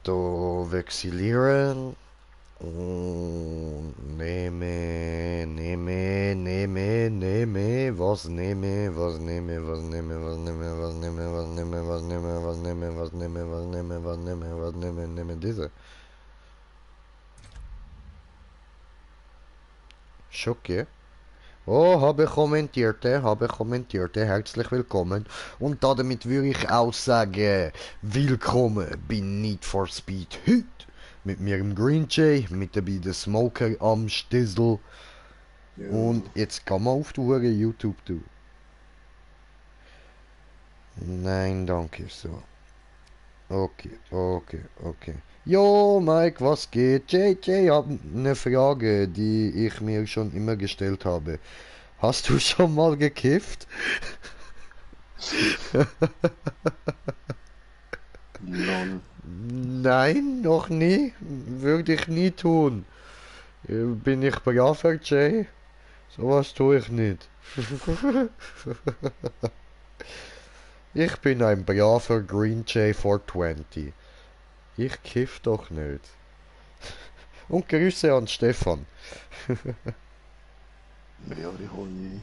Auto wechselieren. Und nehme, was nehme, was nehme, was nehme, was nehme, was nehme, was nehme, was nehme, was nehme, was nehme, was nehme, was nehme, was nehme, nehme diese. Schocke. Oh, habe kommentierte, herzlich willkommen. Und damit würde ich auch sagen, willkommen bei Need for Speed heute. Mit mir im Green Jay, mit dabei der Smoker am Stissel. Und Jo. jetzt kann man auf die Uhr YouTube tun. Nein, danke, so. Okay, okay, okay. Jo, Mike, was geht? JJ hat eine Frage, die ich mir schon immer gestellt habe. Hast du schon mal gekifft? Lol. Nein, noch nie. Würde ich nie tun. Bin ich braver, Jay? Sowas tue ich nicht. Ich bin ein braver Green Jay 420. Ich kiff doch nicht. Und Grüße an Stefan. Ja, die Honi.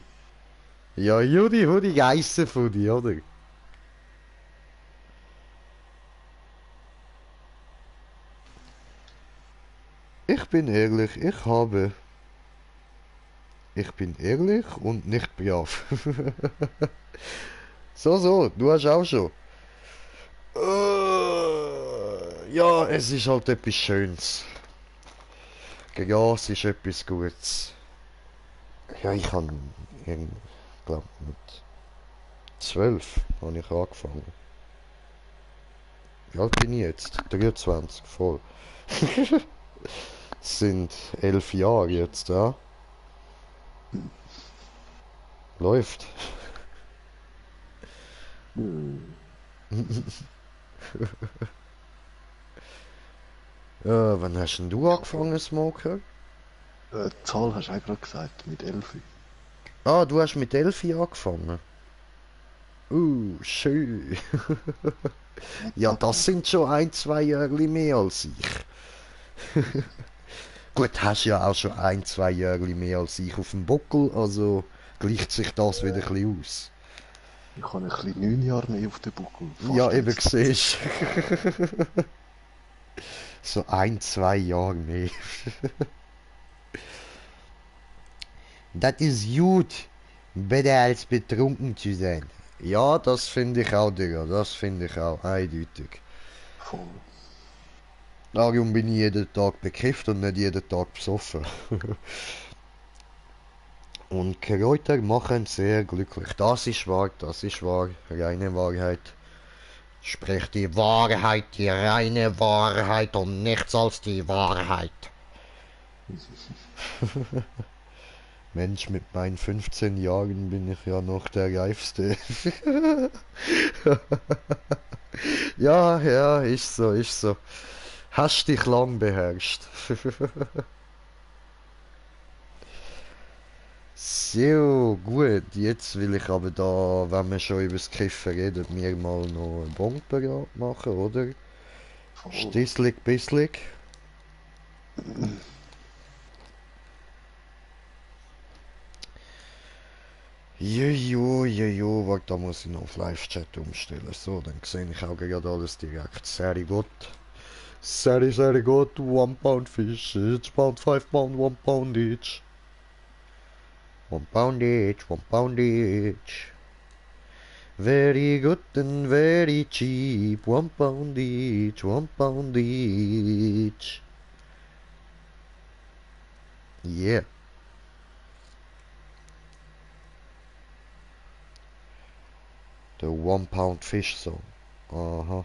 Ja, Judy, Hudi, Geisse von dir, oder? Ich bin ehrlich, Ich bin ehrlich und nicht brav. So, du hast auch schon. Ja, es ist halt etwas Schönes. Ja, es ist etwas Gutes. Ja, ich habe, glaube mit 12 habe ich angefangen. Wie alt bin ich jetzt? 23, voll. Es sind 11 Jahre jetzt, ja. Läuft. Hm. Wann hast denn du angefangen, Smoker? Die Zahl hast du auch gerade gesagt, mit 11. Ah, du hast mit 11 angefangen. Schön. Ja, das sind schon ein, zwei Jahre mehr als ich. Gut, hast ja auch schon ein, zwei Jahre mehr als ich auf dem Buckel, also gleicht sich das wieder ein bisschen aus. Ich habe ein bisschen 9 Jahre mehr auf den Buckel. Ja, Fast eben jetzt. siehst. So ein, zwei Jahre mehr. Das ist gut. Besser als betrunken zu sein. Ja, das finde ich auch, Digga. Das finde ich auch eindeutig. Voll. Darum bin ich jeden Tag bekifft und nicht jeden Tag besoffen. Und Kräuter machen sehr glücklich. Das ist wahr. Reine Wahrheit. Sprich die reine Wahrheit und nichts als die Wahrheit. Mensch, mit meinen 15 Jahren bin ich ja noch der Reifste. Ja, ja, ist so, ist so. Hast dich lang beherrscht. So, gut, jetzt will ich aber da, wenn wir schon über das Kiffen reden, mir mal noch einen Bon parat machen, oder? Voll. Stisslig, bisslig. Jojo, warte, da muss ich noch auf Live-Chat umstellen. So, dann sehe ich auch gerade alles direkt. Sehr gut. Sehr gut. 1 pound fish, each pound, 5 pound, 1 pound each. 1 pound each, 1 pound each. Very good and very cheap. 1 pound each, 1 pound each. Yeah. The 1 pound fish song. Aha.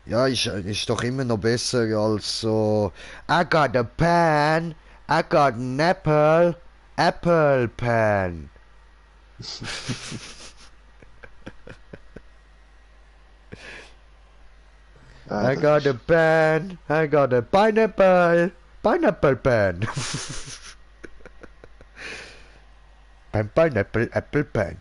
Ja, ist doch immer noch besser als so. I got a pan, I got an apple, apple pan. Ja, I das got a ist. pan, I got a pineapple, pineapple pan. Pineapple, apple pan.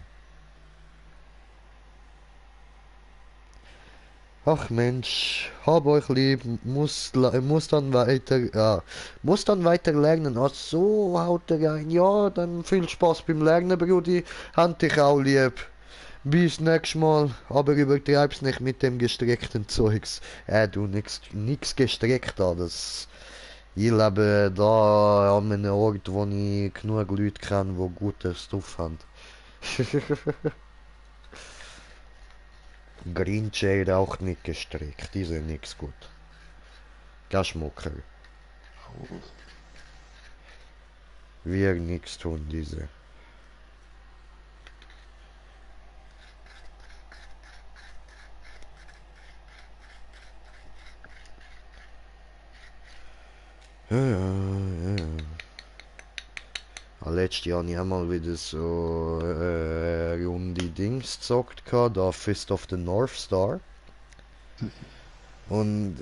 Ach Mensch, hab euch lieb, muss dann weiter lernen. Ach so, haut er rein. Ja, dann viel Spaß beim Lernen, Brudi. Hab dich auch lieb. Bis nächstes Mal, aber übertreib's nicht mit dem gestreckten Zeugs. Du, nix gestreckt da, das... Ich lebe da an einem Ort, wo ich genug Leute kenne, die gutes Stuff haben. Green Jay raucht nicht gestreckt, die sind nix gut. Geschmucker. Voll. Wir nix tun, diese. Ja, ja, ja. Letztes Jahr habe ich einmal wieder so runde Dings gezockt, da Fist of the North Star. Und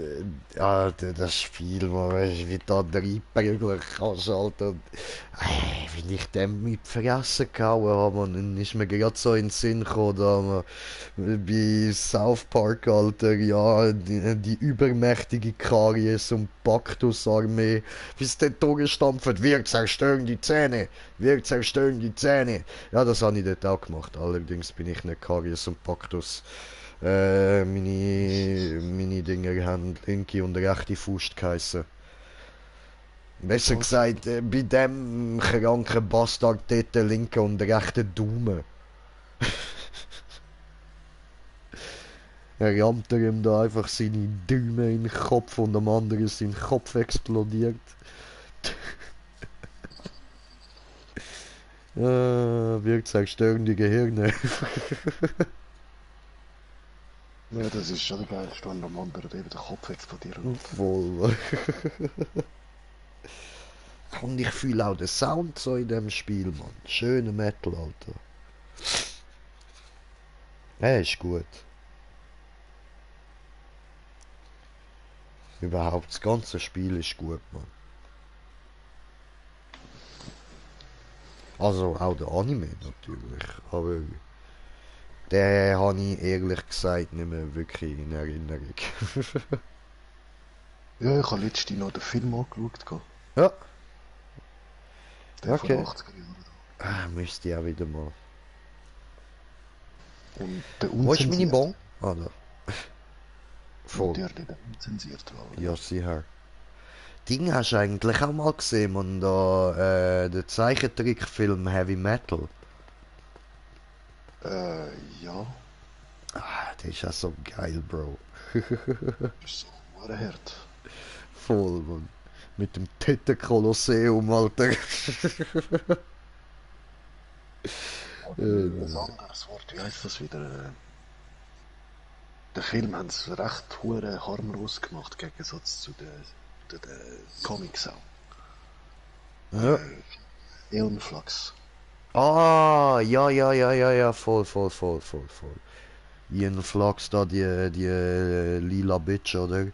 ja, das Spiel, man weißt, wie da reinprügeln kannst, Alter. Wie ich dem mit die Fresse gehauen habe, man, dann ist mir gerade so in den Sinn gekommen, da man, bei South Park, Alter, ja, die übermächtige Karies- und Baktusarmee, wie es dort durchgestampft, wir zerstören die Zähne, wir zerstören die Zähne. Ja, das habe ich dort auch gemacht, allerdings bin ich nicht Karies und Baktus. Meine Dinger haben linke und rechte Faust geheissen. Besser Was? gesagt, bei dem kranken Bastard dort der linke und rechte Daumen. Er rammte ihm da einfach seine Daumen in den Kopf und am anderen ist sein Kopf explodiert. Wir zerstören die Gehirne. Ja, das ist schon der geilste, wenn am anderen eben der Kopf explodiert. Voll. Und ich fühle auch den Sound so in dem Spiel, Mann. Schöner Metal, Alter. Er ist gut. Überhaupt, das ganze Spiel ist gut, Mann. Also auch der Anime natürlich, aber den habe ich ehrlich gesagt nicht mehr wirklich in Erinnerung. Ja, ich habe letztens noch den Film angeschaut, Ja, der von den okay. 80er Jahren. Müsste ich auch wieder mal. Und der Wo ist meine unzensiert. Bon? Ah, da. Voll. Natürlich der unzensiert war, Ja, ja. sicher. Ding hast du eigentlich auch mal gesehen, man, da, der Zeichentrickfilm Heavy Metal. Ja, Der ist ja so geil, Bro. ist so hart. Voll, Mann. Mit dem Titten-Kolosseum, Alter. Oder ein Nein. anderes Wort, wie heißt das wieder? Der Film haben es recht hure harmlos gemacht, im Gegensatz zu den Comics auch. Ja. Aeon Flux. Ah, ja, ja, ja, ja, ja, voll, voll, voll, voll, voll. Ian Flux da, die lila Bitch, oder?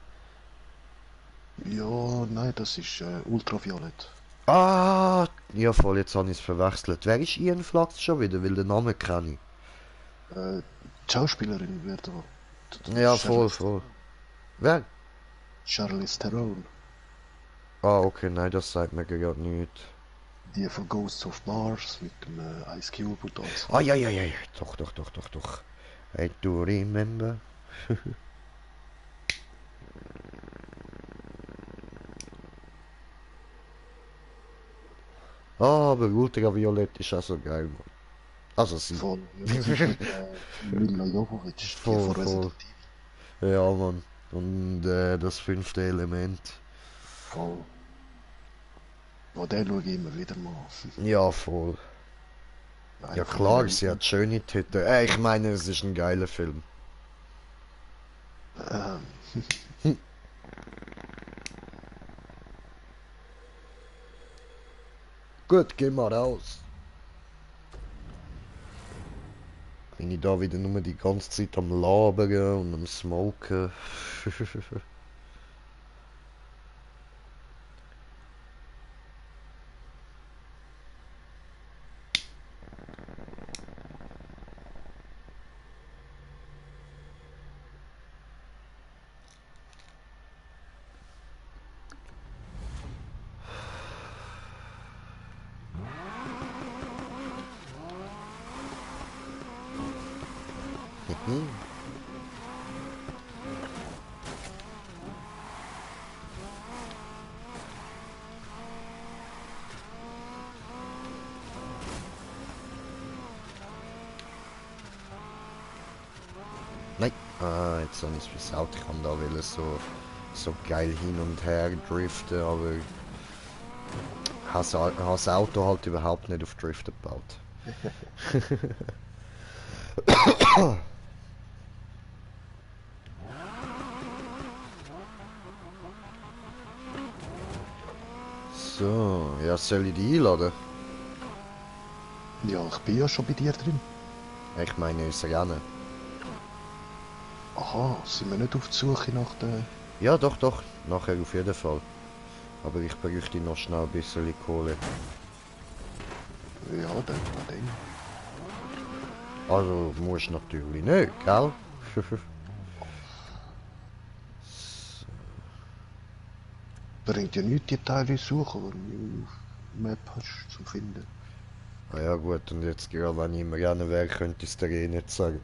Ja, nein, das ist Ultraviolett. Ah, ja, voll, jetzt habe ich es verwechselt. Wer ist Ian Flux schon wieder? Weil den Namen kenne Die Schauspielerin wird da. ich. Ja, voll, Charlize voll. Theron. Wer? Charlize Theron. Ah, okay, nein, das sagt mir gerade nicht. Die von Ghosts of Mars mit dem Ice Cube und alles. Ah, ja, ja, ja, ja, doch, doch, doch, doch, doch. I do remember. Ah, aber Ultraviolett ist auch so geil, Mann. Also sie. Voll, ja, das ist mit Mila Jovovich, die Voll, von voll. Resident Evil. Ja, Mann. Und das fünfte Element. Voll. Oh, den schaue ich immer wieder mal. Ja, voll. Ja Einer von klar, diesen sie hat schöne Titten. Ich meine, es ist ein geiler Film. ähm, Gut, geh mal raus. Bin ich da wieder nur die ganze Zeit am Labern und am Smoken. Nein. Ah, jetzt habe ich es versaut. Ich kann da will so geil hin und her driften, aber habe das Auto halt überhaupt nicht auf Driften gebaut. So, ja, soll ich die einladen? Ja, ich bin ja schon bei dir drin. Ich meine, unser Rennen. Aha, sind wir nicht auf der Suche nach der... Ja, doch, doch. Nachher auf jeden Fall. Aber ich bräuchte noch schnell ein bisschen Kohle. Ja, dann. Also, musst natürlich nicht, gell? Bringt ja nichts, die Teile suchen, die du auf Map hast, zum finden. Ah ja gut, und jetzt gerade wenn ich im Rennen wäre, könnte ich es dir eh nicht sagen.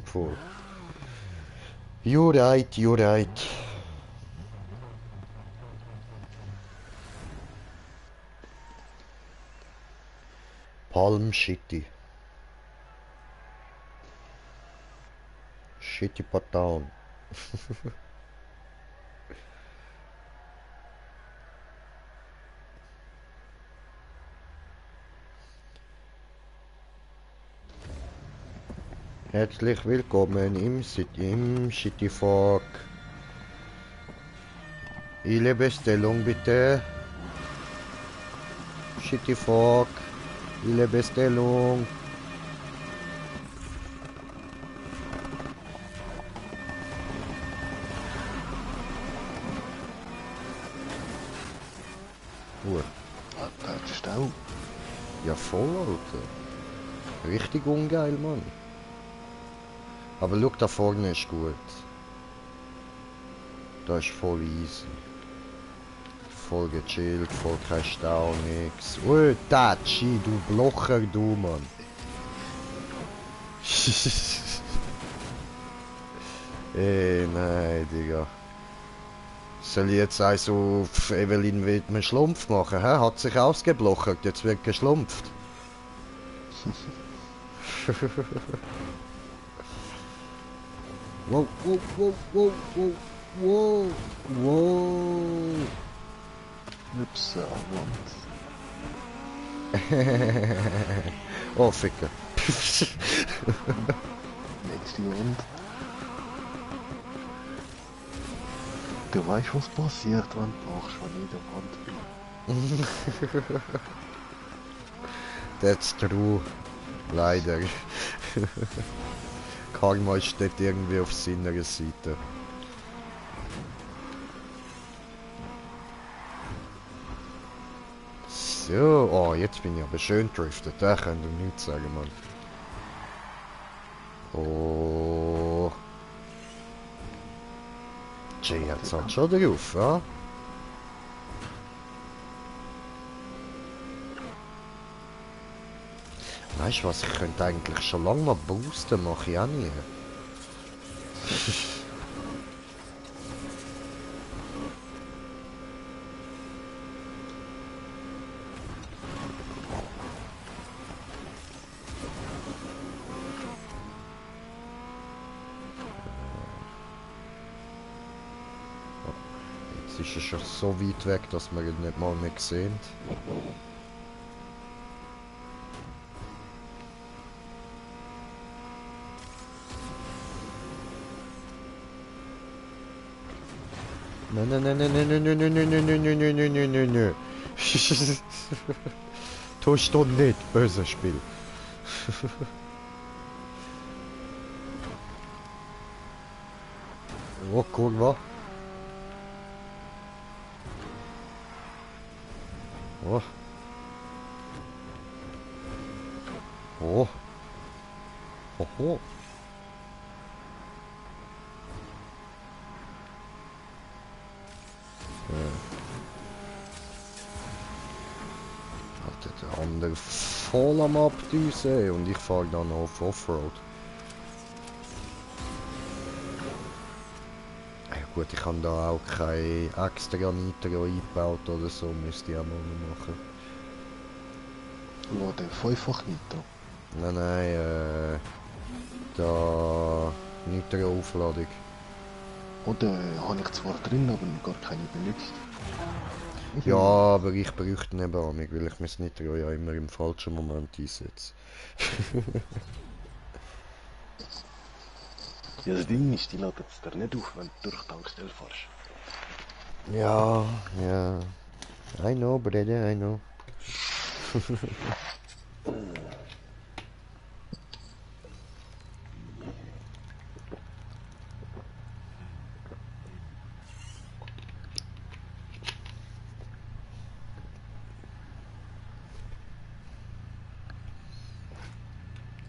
Voll. You right, you right. Palm Shitty. Shitty Patown. Herzlich willkommen im Shitty Fog. Ile Bestellung bitte. Shitty Fog. Ile Bestellung. Ah, der Stau. Ja voll, Alter. Richtig ungeil, Mann. Aber schau, da vorne ist gut. Da ist voll easy. Voll gechillt, voll kein Stau, nix. Ui, Tatschi, du Blocher, du, Mann. Ey, nein, Digga. Soll ich jetzt also auf Evelyn Wittmann Schlumpf machen, hä? Hat sich ausgeblochert, jetzt wird geschlumpft. Wow, wow, wow, wow, wow, wow, wow. Ups, Wand. Oh, Ficker. Nächste Wand. Du weißt, was passiert, wenn du machst, wenn ich in der Wand bin. That's true. Leider. Karma steht irgendwie auf seiner Seite. So, oh, jetzt bin ich aber schön driftet. Da könnt ihr nichts sagen, Mann. Oh. Jay hat's halt schon drauf, ja? Weißt du was, ich könnte eigentlich schon lange mal boosten, mache ich auch nie. Jetzt ist er schon so weit weg, dass wir ihn nicht mal mehr sehen. Nein, nein, nein, nein, nein, nein, nein, nein, nein, nein, nein, nein, nein, nein, nein, nein. Tust du nicht, böses Spiel. Oh, kurwa. Oh. Oh. Oh, oh. Alter, der andere voll am Abdüsen und ich fahre dann auf Offroad. Gut, ich habe da auch kein extra Nitro eingebaut oder so, müsste ich auch mal noch machen. Ja, der 5-fach Nitro. Nein, nein, da Nitro-Aufladung. Oder habe ich zwar drin, aber gar keine benutzt. Ja, aber ich bräuchte ihn eben auch nicht, weil ich mein Nitro ja immer im falschen Moment einsetze. Ja, das Ding ist, die laden es dir nicht auf, wenn du durch die Tankstelle fährst. Ja, ja. I know, brother, I know.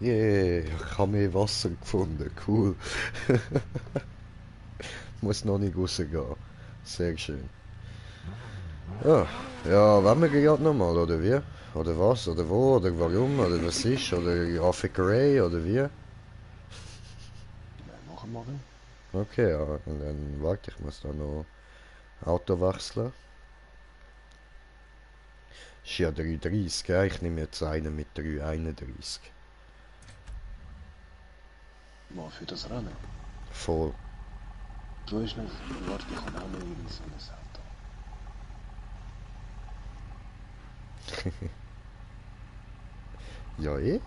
Yeah, ich habe mehr Wasser gefunden, cool. Muss noch nicht rausgehen. Sehr schön. Ah, ja, wollen wir gerade nochmal, oder wie? Oder was, oder wo, oder warum, oder was ist, oder Affikerei, oder wie? Nein, machen. Okay, ja, und dann warte, ich muss da noch Auto wechseln. Ist ja 330, gell? Ich nehme jetzt einen mit 331. Mal für das Rennen. Voll. So ist nicht. Warte, ich habe auch noch irgend so ein Auto. Ja, eh?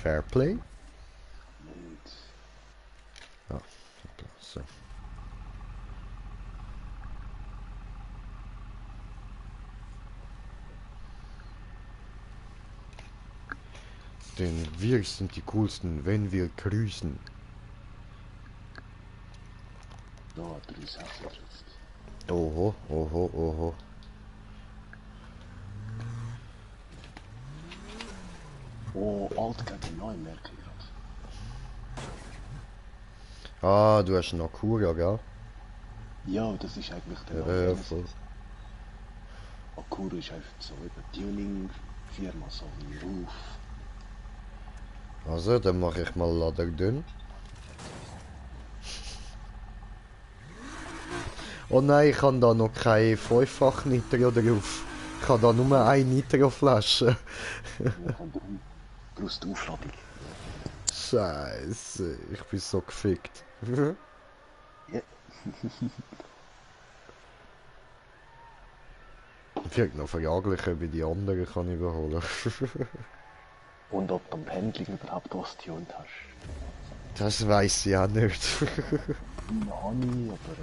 Fairplay? Nicht. Ja, so. Denn wir sind die coolsten, wenn wir grüßen. Ja, 336. Oho, oho, oho. Oh, alt gegen neu merke ich gerade. Ah, du hast noch Kuria, gell? Ja, das ist eigentlich der neue Ja, voll. Genesis. Acura ist einfach so eben Tuning-Firma, so wie Ruf. Also, dann mache ich mal Lader dünn. Oh nein, ich habe da noch kein 5-fach Nitro drauf. Ich habe da nur eine Nitro-Flasche. Ja, und darum brauchst du Aufladung. Scheiße, ich bin so gefickt. Ja. Wirkt noch verjaglicher wie die anderen kann ich überholen. Und ob du am Handling überhaupt was getunt hast. Das weiß ich auch nicht. Ja, habe ich, aber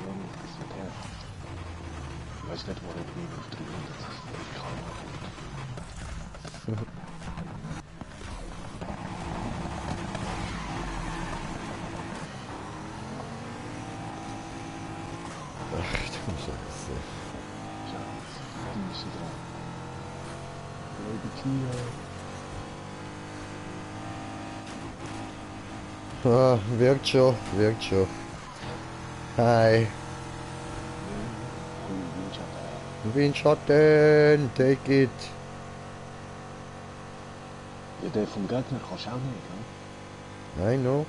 ja, das wird her. Ich weiß nicht, warum ich nicht auf 300 kann. Ach du Scheiße. Ja, die müssen dran. Baby Kia. Ah, wirkt schon, wirkt schon. Hi. Windschatten, take it. Ja, der vom Gegner kannst du auch nicht, gell? I know.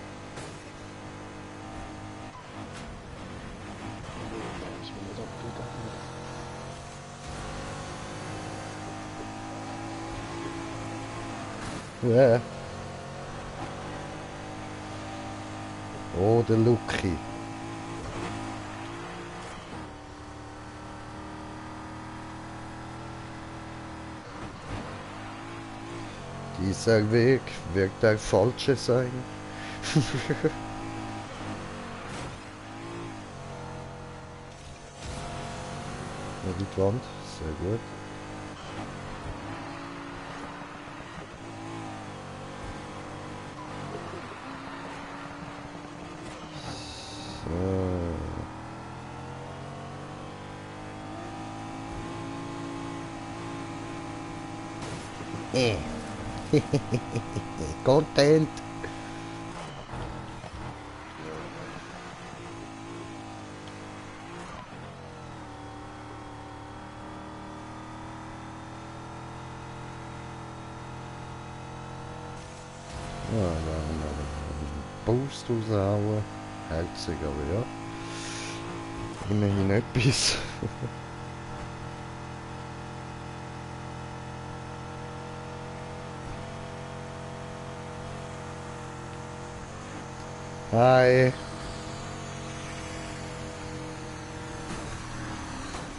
Ich will nicht abgeben. Ja. Oh, der Lucky. Dieser Weg wird der falsche sein. Ja, die Wand, sehr gut. So. Content. Ja, dann Boost raushauen. Herzig, aber ja. Immerhin etwas. Hi.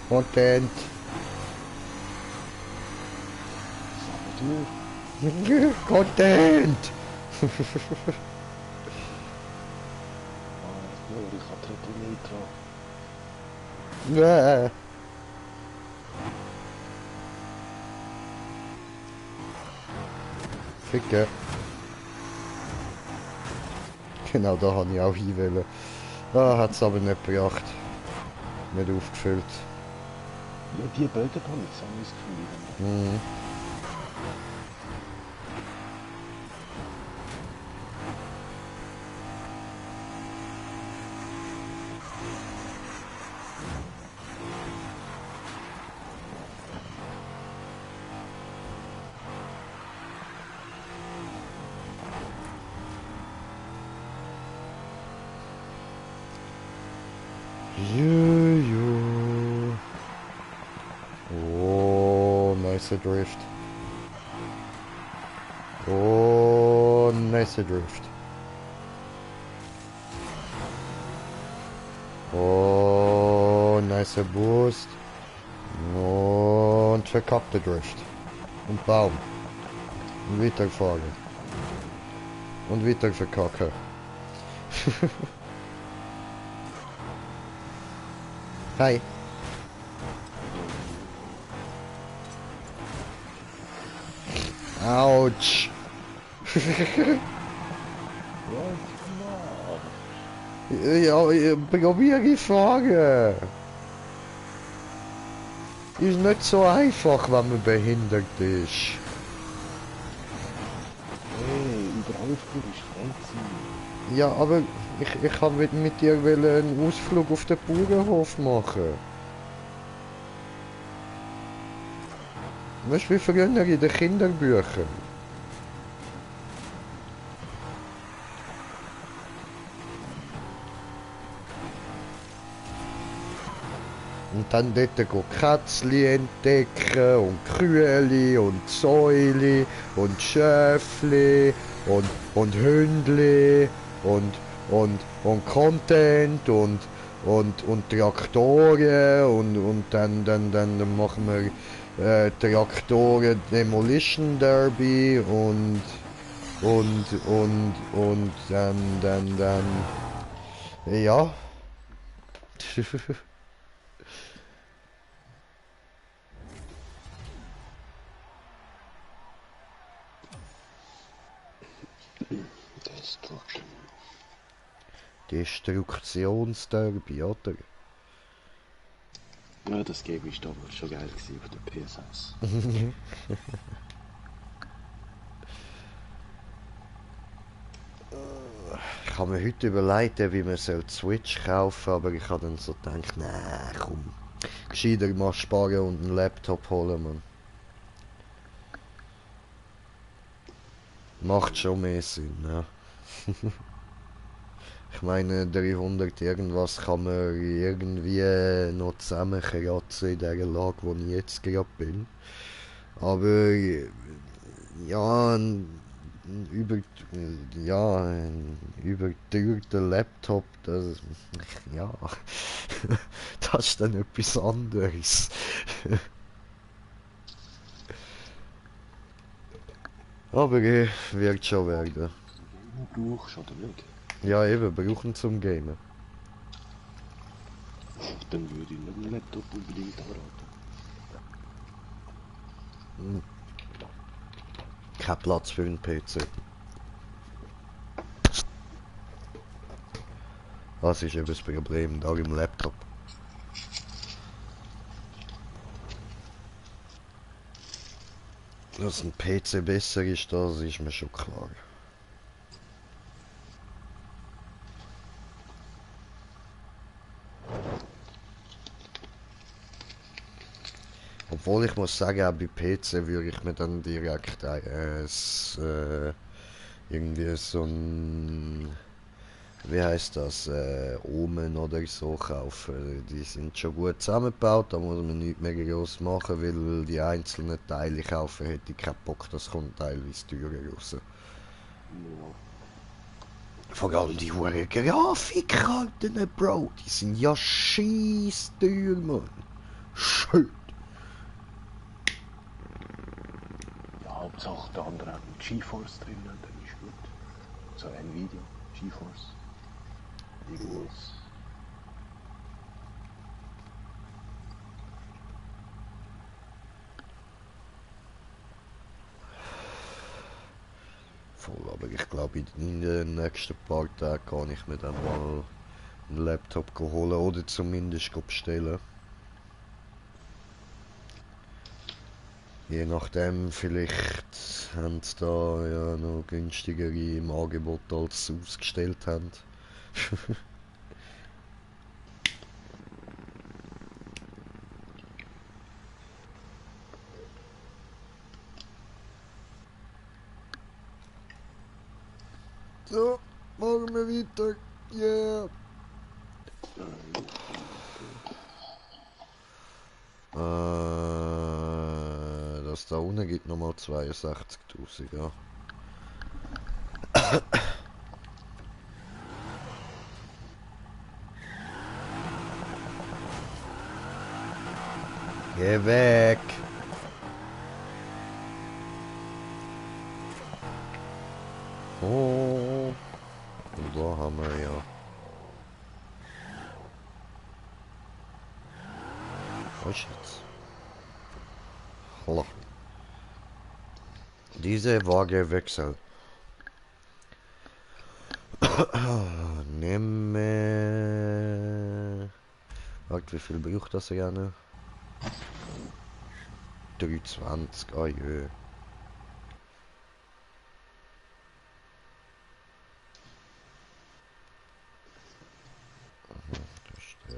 Content. Saboteur. Content. Nur ich habe Triple Nitro. Nee. Ficke. Genau, da habe ich auch hinwählen. Ah, hat es aber nicht gebracht. Nicht aufgefüllt. Ja, die Böden habe ich so ein Gefühl. Mhm. Juju. Oh, nice drift. Oh, nice drift. Oh, nice Boost. Und verkackte Drift. Und Baum. Und weiterfahren. Und weiter verkacken. Hi. Autsch. Ja, probier die Frage. Ist nicht so einfach, wenn man behindert ist. Hey, überall ist Freizeit. Ja, aber ich kann mit dir einen Ausflug auf den Bauernhof machen. Weißt du, wie früher in den Kinderbüchern? Und dann dort go Kätzli entdecken und Kühli und Säuli und Schäfli und Hündli und Content und Traktoren und dann machen wir Traktoren Demolition Derby und dann ja. Destruction. Destruktionsderby, oder? Ja, das Game ist damals schon geil gewesen auf der PS1. Ich habe mir heute überlegt, wie man so die Switch kaufen, aber ich habe dann so gedacht, nee, komm. Gescheiter mal sparen und einen Laptop holen, man. Macht schon mehr Sinn, ja. Ich meine, 300 irgendwas kann man irgendwie noch zusammenkratzen in der Lage, wo ich jetzt gerade bin. Aber ja, ein überteuerter Laptop, das, ja, das ist dann etwas anderes. Aber wird schon werden. Du brauchst oder nicht? Ja, eben, brauchen zum Gamen. Dann würde ich nicht einen Laptop unbedingt anraten. Kein Platz für einen PC. Das ist eben das Problem da im Laptop. Dass ein PC besser ist, das ist mir schon klar. Obwohl ich muss sagen, auch bei PC würde ich mir dann direkt irgendwie so ein wie heißt das, Omen oder so kaufen. Die sind schon gut zusammengebaut, da muss man nichts mehr groß machen, weil die einzelnen Teile kaufen hätte ich keinen Bock, das kommt teilweise teurer raus. Ja. Vor allem die hohen Grafikkarten, Bro, die sind ja scheiss teuer, Mann. Schön. Ja, Hauptsache der andere hat einen GeForce drin und dann ist gut. So Nvidia, GeForce. Irgendwas. Voll, aber ich glaube, in den nächsten paar Tagen kann ich mir dann mal einen Laptop holen oder zumindest bestellen. Je nachdem, vielleicht haben sie da ja noch günstigere im Angebot, als sie ausgestellt haben. So, machen wir weiter. Yeah. Das da unten gibt nochmal 62.000, ja. Geh weg! Oh, und da haben wir ja. Was ist jetzt? Holla. Diese Waagewechsel. Nehme. Warte, wie viel braucht das gerne? 320, oh jö.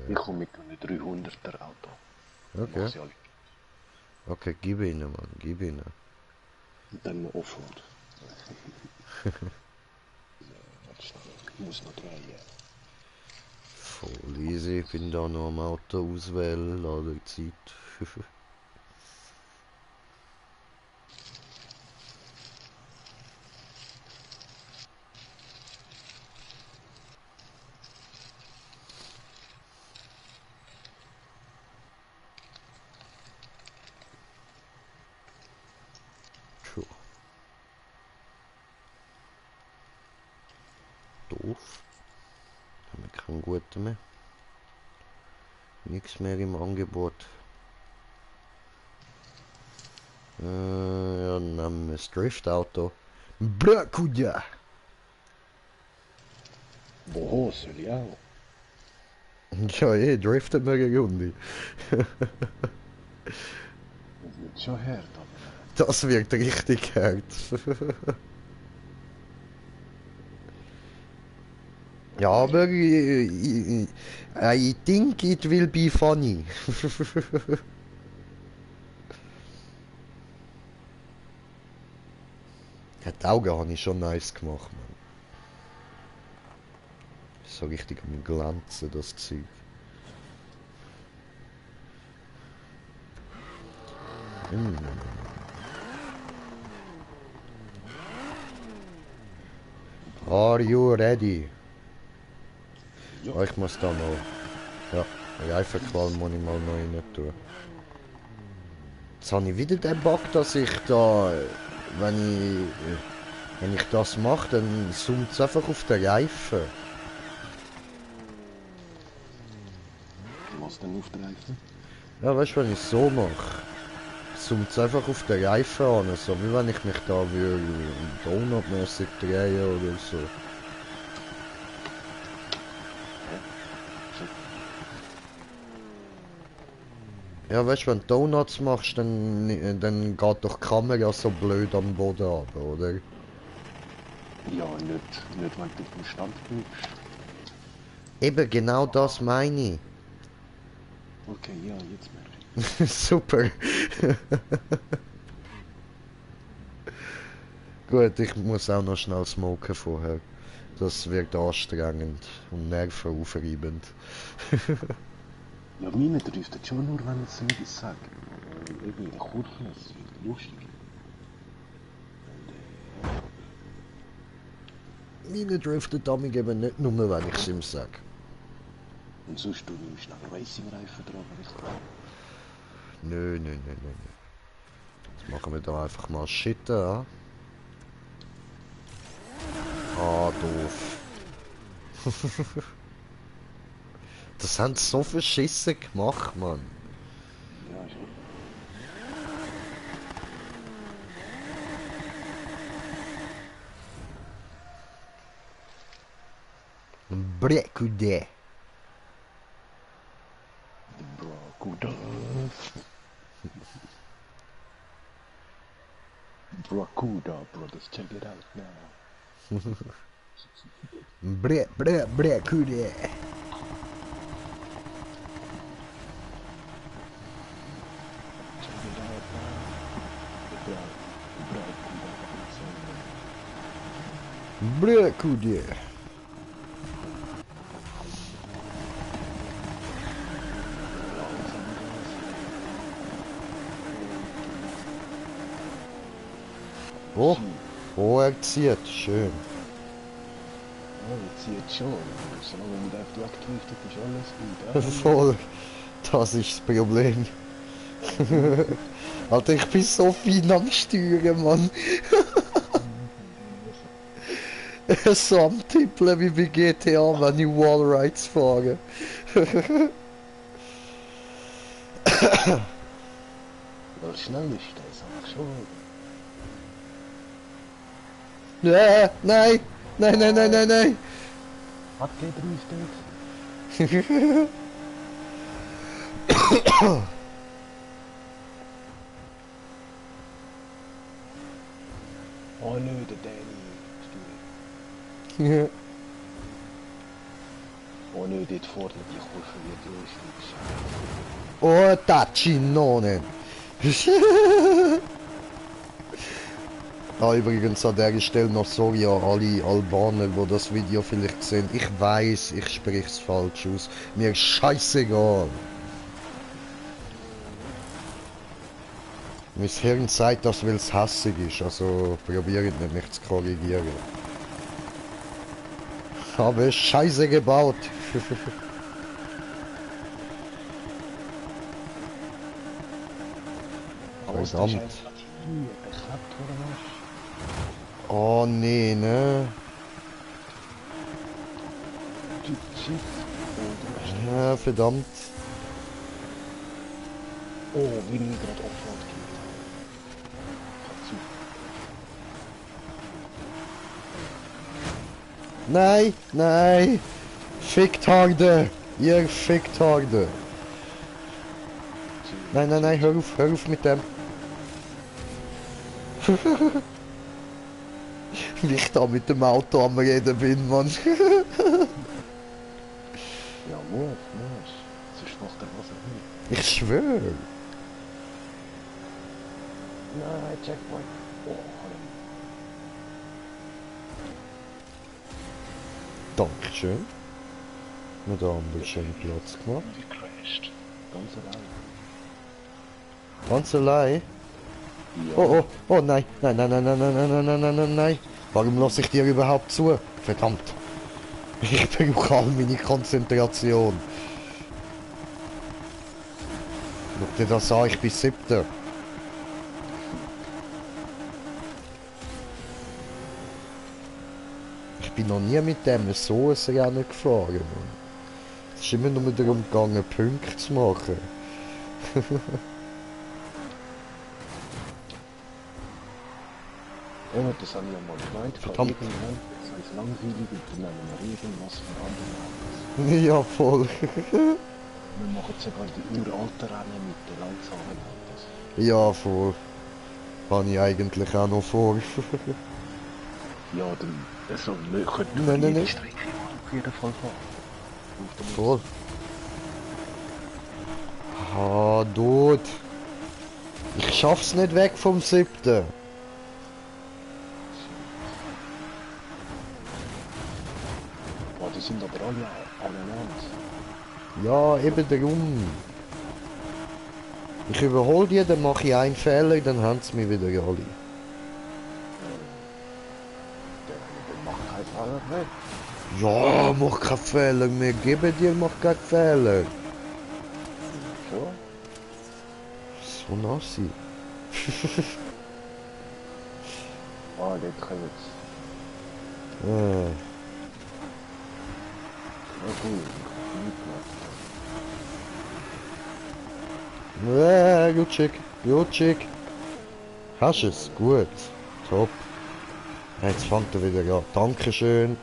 Ich komme mit einem 300er Auto. Okay. Mach sie alle. Okay, gib ihnen, Mann, gib ihnen. Und dann noch Offroad. Ich muss noch drehen. Voll easy, ich bin da noch am Auto auswählen, Ladezeit. Tja. Doof. Haben wir keinen guten mehr. Nichts mehr im Angebot. Ja, dann nehmen wir das Driftauto. Brakuda! Wo soll ich auch? Ja, driften wir eine Runde. Das wird schon hart, aber. Das wird richtig hart. Ja, aber I think it will be funny. Ja, die Augen habe ich schon nice gemacht, man. So richtig am Glänzen, das Zeug. Are you ready? Ja. Oh, ich muss da noch. Ja, Reifenqual muss ich mal noch rein tun. Jetzt habe ich wieder den Bug, dass ich da, wenn ich das mache, dann zoomt es einfach auf den Reifen. Was denn auf den Reifen? Ja, weißt du, wenn ich es so mache, zoomt es einfach auf den Reifen an, so wie wenn ich mich da würde donutmäßig drehen oder so. Ja, weißt du, wenn du Donuts machst, dann geht doch die Kamera so blöd am Boden ab, oder? Ja, nicht wenn du im Stand bleibst. Eben, genau das meine ich. Okay, ja, jetzt merke ich. Super. Gut, ich muss auch noch schnell smoken vorher. Das wird anstrengend und nervenaufreibend. Ja, meine driftet schon nur, wenn ich es nicht sage. Irgendwie in Kurven, es wird lustig. Meine driftet damit eben nicht nur, wenn ich es ihm sage. Und sonst du nimmst noch Racing-Reifen dran, wenn ich glaube. Nö, nö, nö, nö, nö. Jetzt machen wir da einfach mal Shit an. Ah, doof. Das haben sie so verschissen gemacht, Mann. Ja, schon. Brekude. Bracuda. Bracuda, brothers, check it out now. Brekude. Check it out now. Bracuda. Brekude. Oh, oh, er zieht. Schön. Oh, jetzt zieht schon. Solange man nicht wegdriftet, ist alles gut. Voll. Das ist das Problem. Alter, ich bin so fein am Steuern, Mann. So am Tippeln wie bei GTA, wenn ich Wallrides fahre. Weil schnell ist das auch schon. Nein, nein, nein, nein, nein, nein, nein. Hat gedriftet. Oh nö, der Danny. Oh nö, dort vorne die Kurve wird lustig. Oh, Taccinone. Ah, übrigens an der Stelle noch sorry an alle Albaner, die das Video vielleicht sehen. Ich weiß, ich spreche es falsch aus. Mir ist scheißegal. Mein Hirn sagt das, weil es hässig ist, also probiert nicht, mich zu korrigieren. Habe Scheiße gebaut. Verdammt. Oh nee, ne? Ja, verdammt. Oh, wie mir gerade Offroad geht. Nein, nein. Ficktagde. Ihr Ficktagde. Nein, nein, nein, hör auf mit dem. Wie ich da mit dem Auto am Reden bin, Mann. Ja, muss. Sonst macht er was er will. Ich schwöre. Nein, Checkpoint. Oh, Dankeschön. Wir da ein bisschen Platz gemacht. gecrashed. Ganz allein. Ganz allein? Ja. Oh, oh, nein, nein, nein, nein, nein, nein, nein, nein, nein, nein, nein, nein. Warum lasse ich dir überhaupt zu? Verdammt. Ich brauche all meine Konzentration. Schau dir das an, ich bin 7. Ich bin noch nie mit dem so ein Rennen gefahren, Mann. Es ist immer nur darum gegangen, Punkte zu machen. Ja, das habe ich ja mal gemeint. Verdammt. Irgendwann ist es langweilig und dann nehmen wir irgendwas von anderen. Ja, voll. Wir machen sogar die uralten Rennen mit den langsamen Autos. Ja, voll. Habe ich eigentlich auch noch vor. Ja, dann also, wir könnten Nein, nein, jede nein. Strecke auf jeden Fall fahren. Voll. Ah, Dude. Ich schaff's nicht weg vom 7. Ja, eben darum. Ich überhole die, dann mache ich einen Fehler, dann haben sie mich wieder alle. Der macht keinen Fehler mehr. Ja, mach keinen Fehler mehr. Gebe dir, mach keinen Fehler. Schon? So nassi. Ah, dort kommen sie. Äh, Ja gut, ich Jutschig, Jutschig. Hast es? Gut. Top. Jetzt fängt er wieder an. Dankeschön.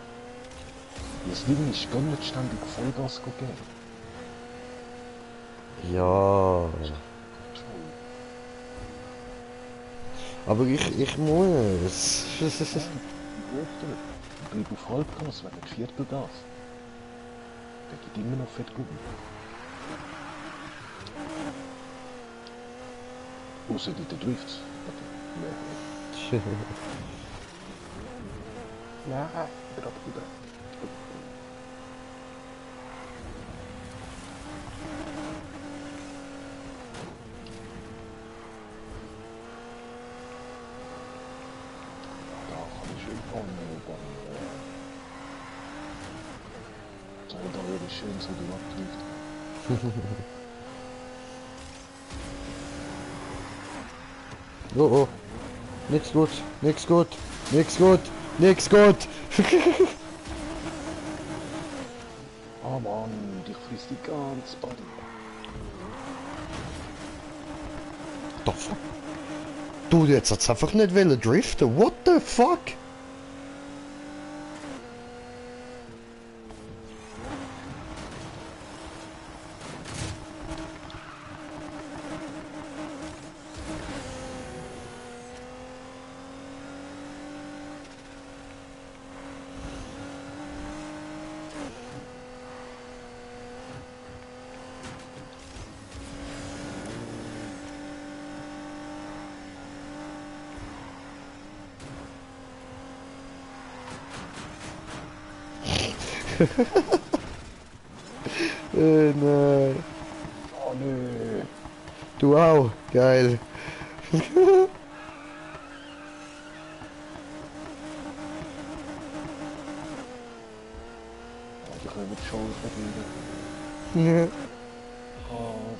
das Ding ist gar nicht ständig Vollgas geben. Ja. Aber ich muss. Bleib auf Halbgas, wenn nicht Viertelgas. Der geht immer noch fett gut. Außer die der Drifts. Nein, wieder abgegangen. Da kann ich schön vorne. Soll da wieder schön so die abtrifft. Oh oh. Nix gut, nix gut, nix gut, nix gut. Oh Mann, dich frisst die ganze Body. The fuck? Du, jetzt hat's einfach nicht wollen driften. What the fuck? Nein. Oh nö. Du auch. Geil. Die kommen schon wieder. Oh,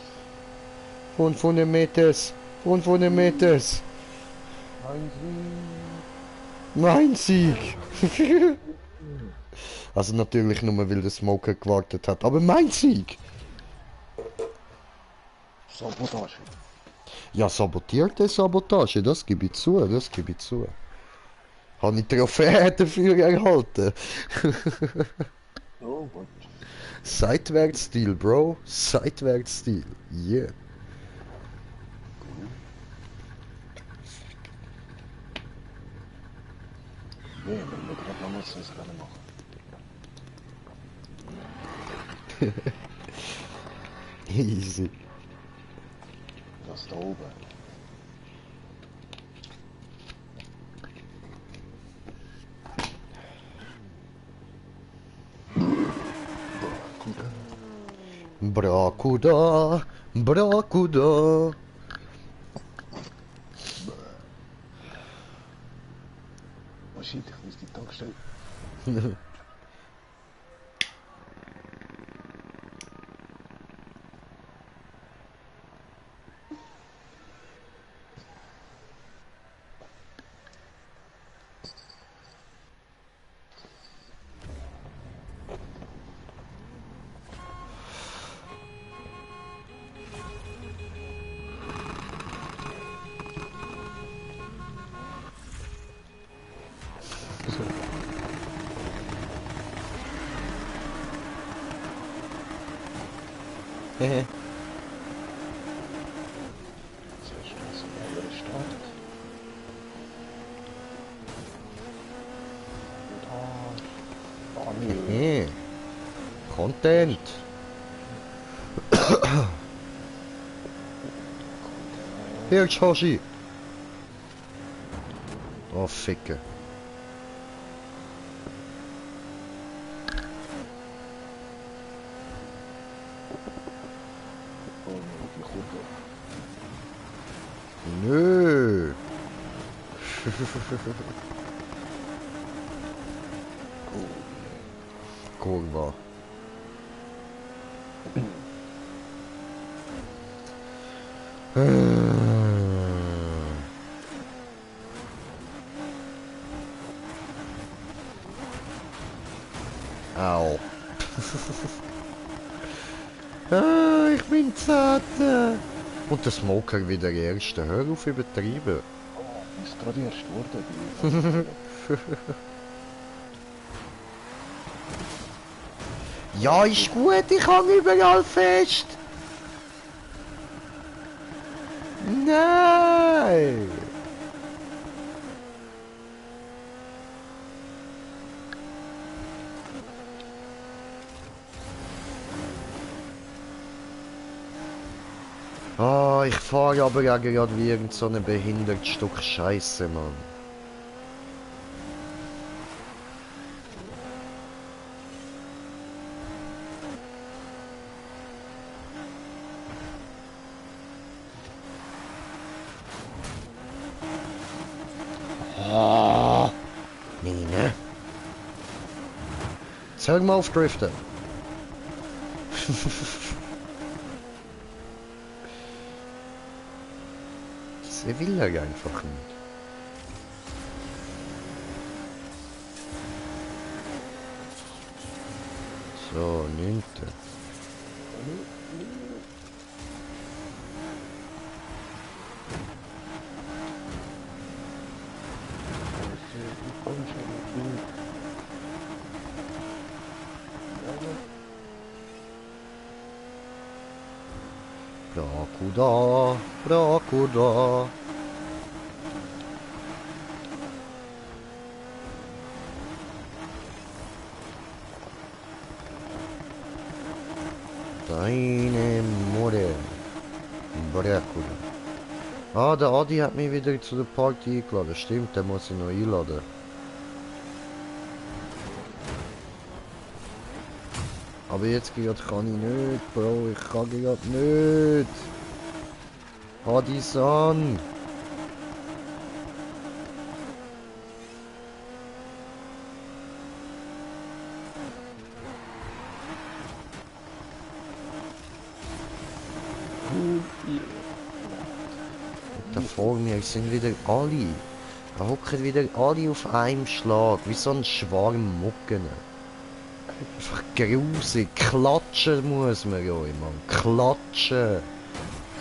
500 Meters. 500 Meters. Mein Sieg. Also natürlich nur, weil der Smoker gewartet hat. Aber mein Sieg. Sabotage. Ja, sabotierte Sabotage. Das gebe ich zu. Das gebe ich zu. Habe ich Trophäe dafür erhalten. Oh Gott. Seitwärtsstil, Bro. Seitwärtsstil. Yeah. Nee, wenn wir gerade noch was das Rennen machen. Easy. Das da oben. Brakuda. Brakuda. Oh shit, ich muss die Tankstelle. Hehe. Zuerst muss ich mal wieder starten. Und oh nee. Hehe. Content. Hier, Hoshi. Oh, Ficke. Nö. Kurwa. Au. Ich bin zart. Und der Smoker wieder der Erste. Hör auf übertrieben. Oh, bist gerade erst geworden. Ja, ist gut, ich hang überall fest. Nein. Ah, ich fahre aber ja gerade wie irgend so ein behindertes Stück Scheiße, Mann. Ah, nee, ne? Jetzt hör mal auf Driften. Das will er einfach nicht. So, 9. Komm schon, du. Brakuda, Brakuda. Deine Mutter. Brakuda. Ah, der Adi hat mich wieder zu der Party eingeladen. Stimmt, den muss ich noch einladen. Aber jetzt gerade kann ich nicht, Bro. Ich kann gerade nicht. Adi-san. Da vor mir sind wieder alle. Da hocken wieder alle auf einem Schlag. Wie so ein Schwarm Mucken. Einfach grusig. Klatschen muss man ja, Mann. Klatschen.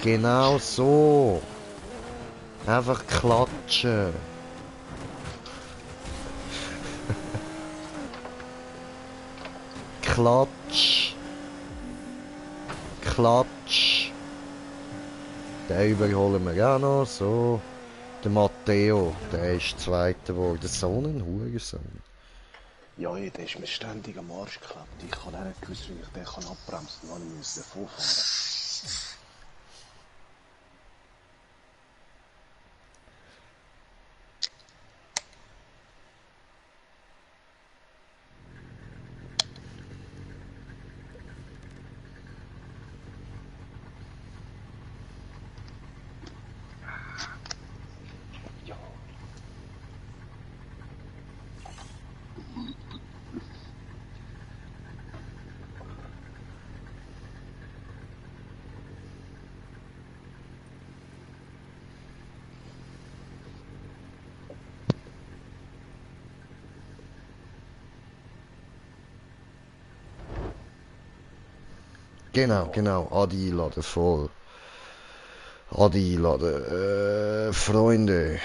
Genau so. Einfach klatschen. Klatsch. Klatsch. Den überholen wir auch noch. So. Der Matteo, der ist Zweiter geworden. So ein Hurensohn. Ja, ey, der ist mir ständig am Arsch geklappt. Ich kann auch nicht gewusst, wie ich den kann abbremsen kann. Ich muss davon fahren. Ja. Genau, genau. Adi einladen, voll. Adi einladen. Freunde.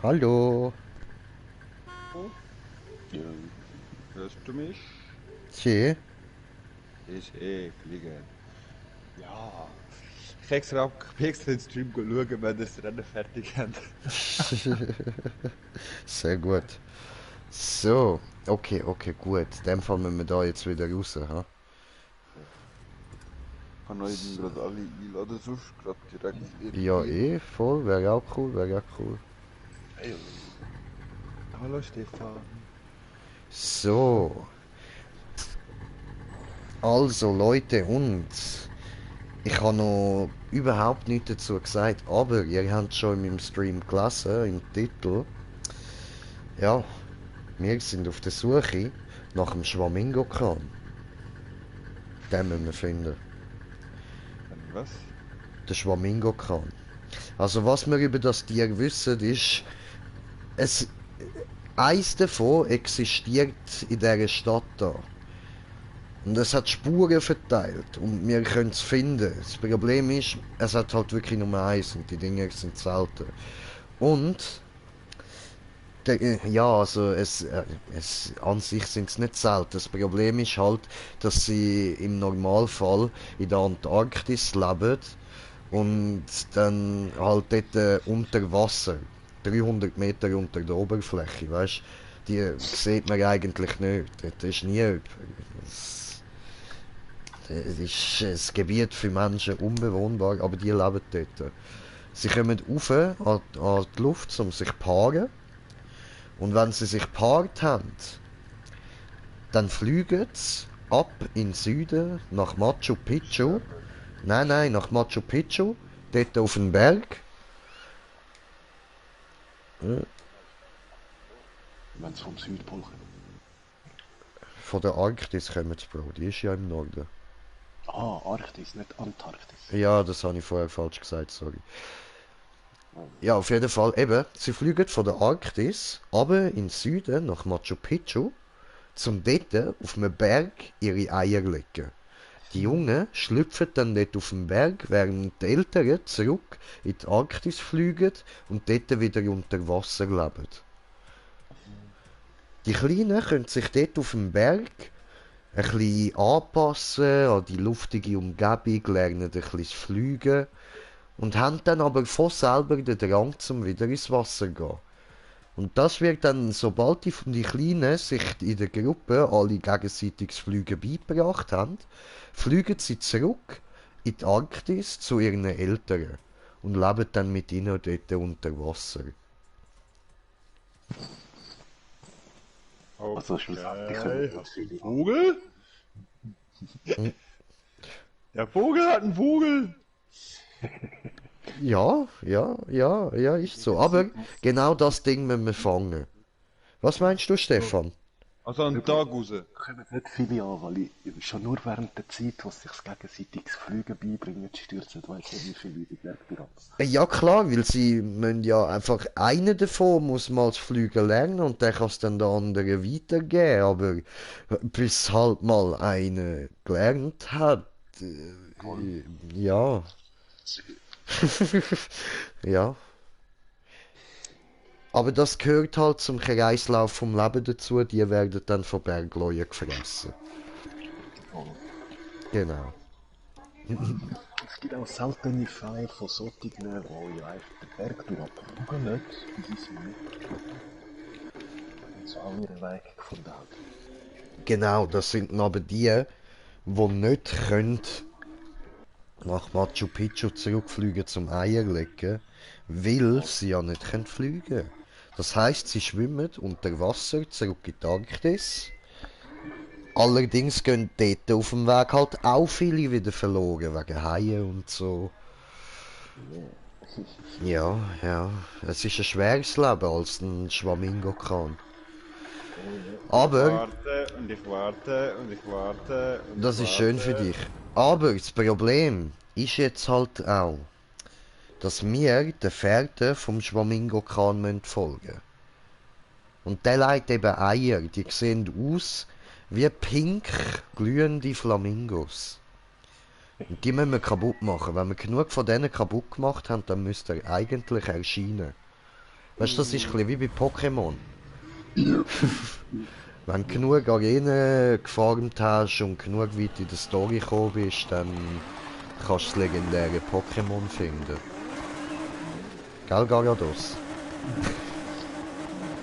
Hallo. Ja, Hörst du mich? Tje. Ist fliegen. Ja. Ich bin extra in den Stream schauen, wenn das Rennen fertig haben. Sehr gut. So. Okay, okay, gut. In dem Fall müssen wir da jetzt wieder raus, ha? Ich kann euch gerade alle einladen, sonst gerade direkt Ja, irgendwie. voll. Wäre auch cool, wäre auch cool. hey, Hallo Stefan. So. Also, Leute, und ich habe noch überhaupt nichts dazu gesagt, aber ihr habt schon in meinem Stream gelesen, im Titel. Ja, wir sind auf der Suche nach dem Schwamingo-Kran. Den müssen wir finden. Was? Der Schwamingo-Kran. Also was wir über das Tier wissen, ist, es, eins davon existiert in dieser Stadt da. Und es hat Spuren verteilt und wir können es finden. Das Problem ist, es hat halt wirklich nur eins und die Dinge sind selten. Und ja, also an sich sind es nicht selten. Das Problem ist halt, dass sie im Normalfall in der Antarktis leben und dann halt dort unter Wasser, 300 Meter unter der Oberfläche, weißt? Die sieht man eigentlich nicht. Dort ist nie jemand. Es ist ein Gebiet für Menschen unbewohnbar, aber die leben dort. Sie kommen rauf an die Luft, um sich zu paaren. Und wenn sie sich gepaart haben, dann fliegen sie ab in den Süden nach Machu Picchu. Nein, nein, nach Machu Picchu, dort auf den Berg. wenn sie vom Südpol kommen. Von der Arktis kommen sie, Bro, die ist ja im Norden. Ah, Arktis, nicht Antarktis. Ja, das habe ich vorher falsch gesagt, sorry. Ja, auf jeden Fall eben, sie fliegen von der Arktis aber in den Süden nach Machu Picchu, zum dort auf einem Berg ihre Eier legen. Die Jungen schlüpfen dann dort auf den Berg, während die Älteren zurück in die Arktis fliegen und dort wieder unter Wasser leben. Die Kleinen können sich dort auf dem Berg ein bisschen anpassen an die luftige Umgebung, lernen ein bisschen zu fliegen und haben dann aber von selber den Drang, zum wieder ins Wasser zu gehen. Und das wird dann, sobald die Kleinen sich in der Gruppe alle gegenseitig das Fliegen beigebracht haben, fliegen sie zurück in die Arktis zu ihren Eltern und leben dann mit ihnen dort unter Wasser. Also schlussendlich Okay, können wir hast du viele einen Vogel? Der Vogel hat einen Vogel! Ja, ja, ja, ja, ist so. Aber genau das Ding müssen wir fangen. Was meinst du, Stefan? Also einen Tag raus. kommen nicht viele an, weil ich schon nur während der Zeit, wo sie sich gegenseitig das Fliegen beibringen, stürzen, weiss nicht, wie viele Leute Bergpiraten. Ja klar, weil sie müssen ja einfach einer davon muss mal das Fliegen lernen und der kann es dann der andere weitergeben, aber bis halt mal einer gelernt hat, ja, ja. Aber das gehört halt zum Kreislauf vom Leben dazu, die werden dann von Bergleuten gefressen. Genau. Es gibt auch seltene Fälle von solchen, die ja einfach den Berg durchbrauchen, bis sie nicht so auch ihren Weg gefunden haben. Genau, das sind dann aber die, die nicht können nach Machu Picchu zurückfliegen zum Eierlegen, weil sie ja nicht können fliegen. Das heißt, sie schwimmen unter Wasser zurück in die Arktis. Allerdings gehen dort auf dem Weg halt auch viele wieder verloren, wegen Haien und so. Ja, ja, es ist ein schweres Leben als ein Schwamingo-Kran. Aber, Warte und ich warte und ich warte und das ich ist schön für warte. dich. Aber das Problem ist jetzt halt auch, dass wir der Fährte vom Schwamingo-Kran folgen müssen. Und der legt eben Eier, die sehen aus wie pink glühende Flamingos. Und die müssen wir kaputt machen. Wenn wir genug von denen kaputt gemacht haben, dann müsste er eigentlich erscheinen. Weißt du, das ist ein bisschen wie bei Pokémon. Wenn du genug Arenen gefarmt hast und genug weit in der Story gekommen bist, dann kannst du das legendäre Pokémon finden. Gell, Garados?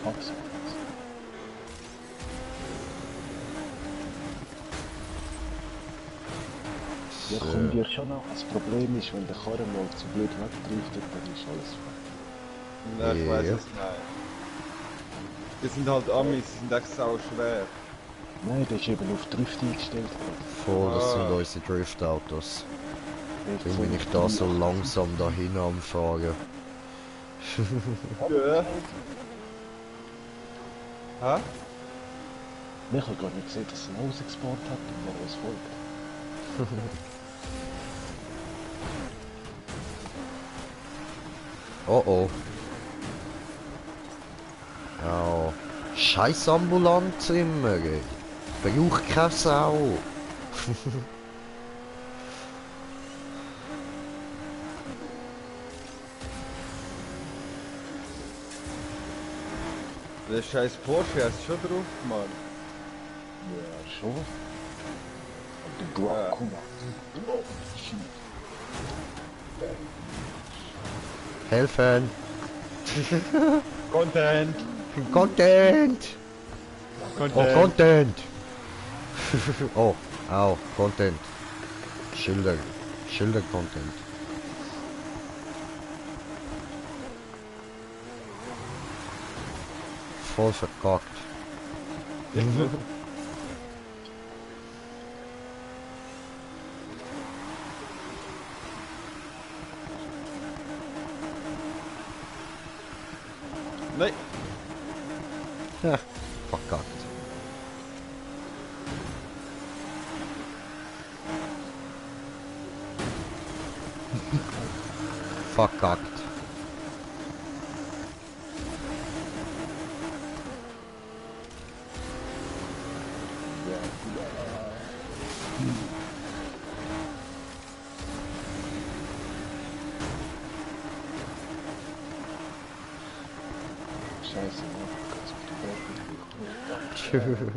Fax. Ja, kommt dir schon noch. Das Problem ist, wenn der Karren mal zu blöd wegdriftet, dann ist alles weg. Nein, ich weiß Ja. es nicht. Die sind halt Amis, die sind echt sau schwer. Nein, der ist eben auf Drift eingestellt. Voll, das sind Ah. unsere Driftautos. Gerade. Darum bin ich da so langsam dahin am Fahren. Ja. Hä? Ich habe gar nicht gesehen, dass er einen Ausexport hat und wer uns folgt. Oh oh. Ja. Scheiß Ambulanz immer. Ey. Braucht keine Sau. Der scheiß Porsche hast du schon drauf, Mann. Ja, schon. Und der Glock, Ja. guck mal. Oh, shit. Helfen. Content! Content. Oh, Content. Oh, au, Content. Schilder. Schilder-Content. Voll verkackt. Nein! Ja, verkackt. Verkackt. Scheiße, ne? Kannst du die Berge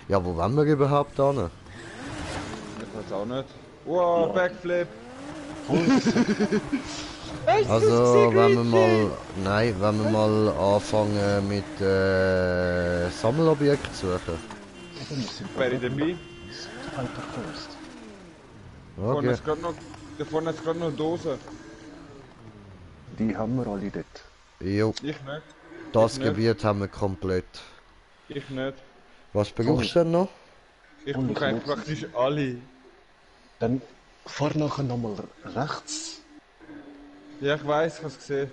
Ja, wo wollen wir überhaupt hin? Ich weiß auch nicht. Wow, Backflip! Also, wenn wir mal... Nein, wenn wir mal anfangen mit Sammelobjekten suchen. Wäre ich dabei? Fighter first. Vorne Okay. ist gerade noch... Da vorne ist gerade noch eine Dose. Die haben wir alle dort. Jo, Ich nicht. das Ich nicht. Gebiet haben wir komplett. Ich nicht. Was brauchst du denn noch? Ich Und brauche eigentlich ich praktisch alle. Dann fahr nachher nochmal rechts. Ja, ich weiß, ich habe es gesehen.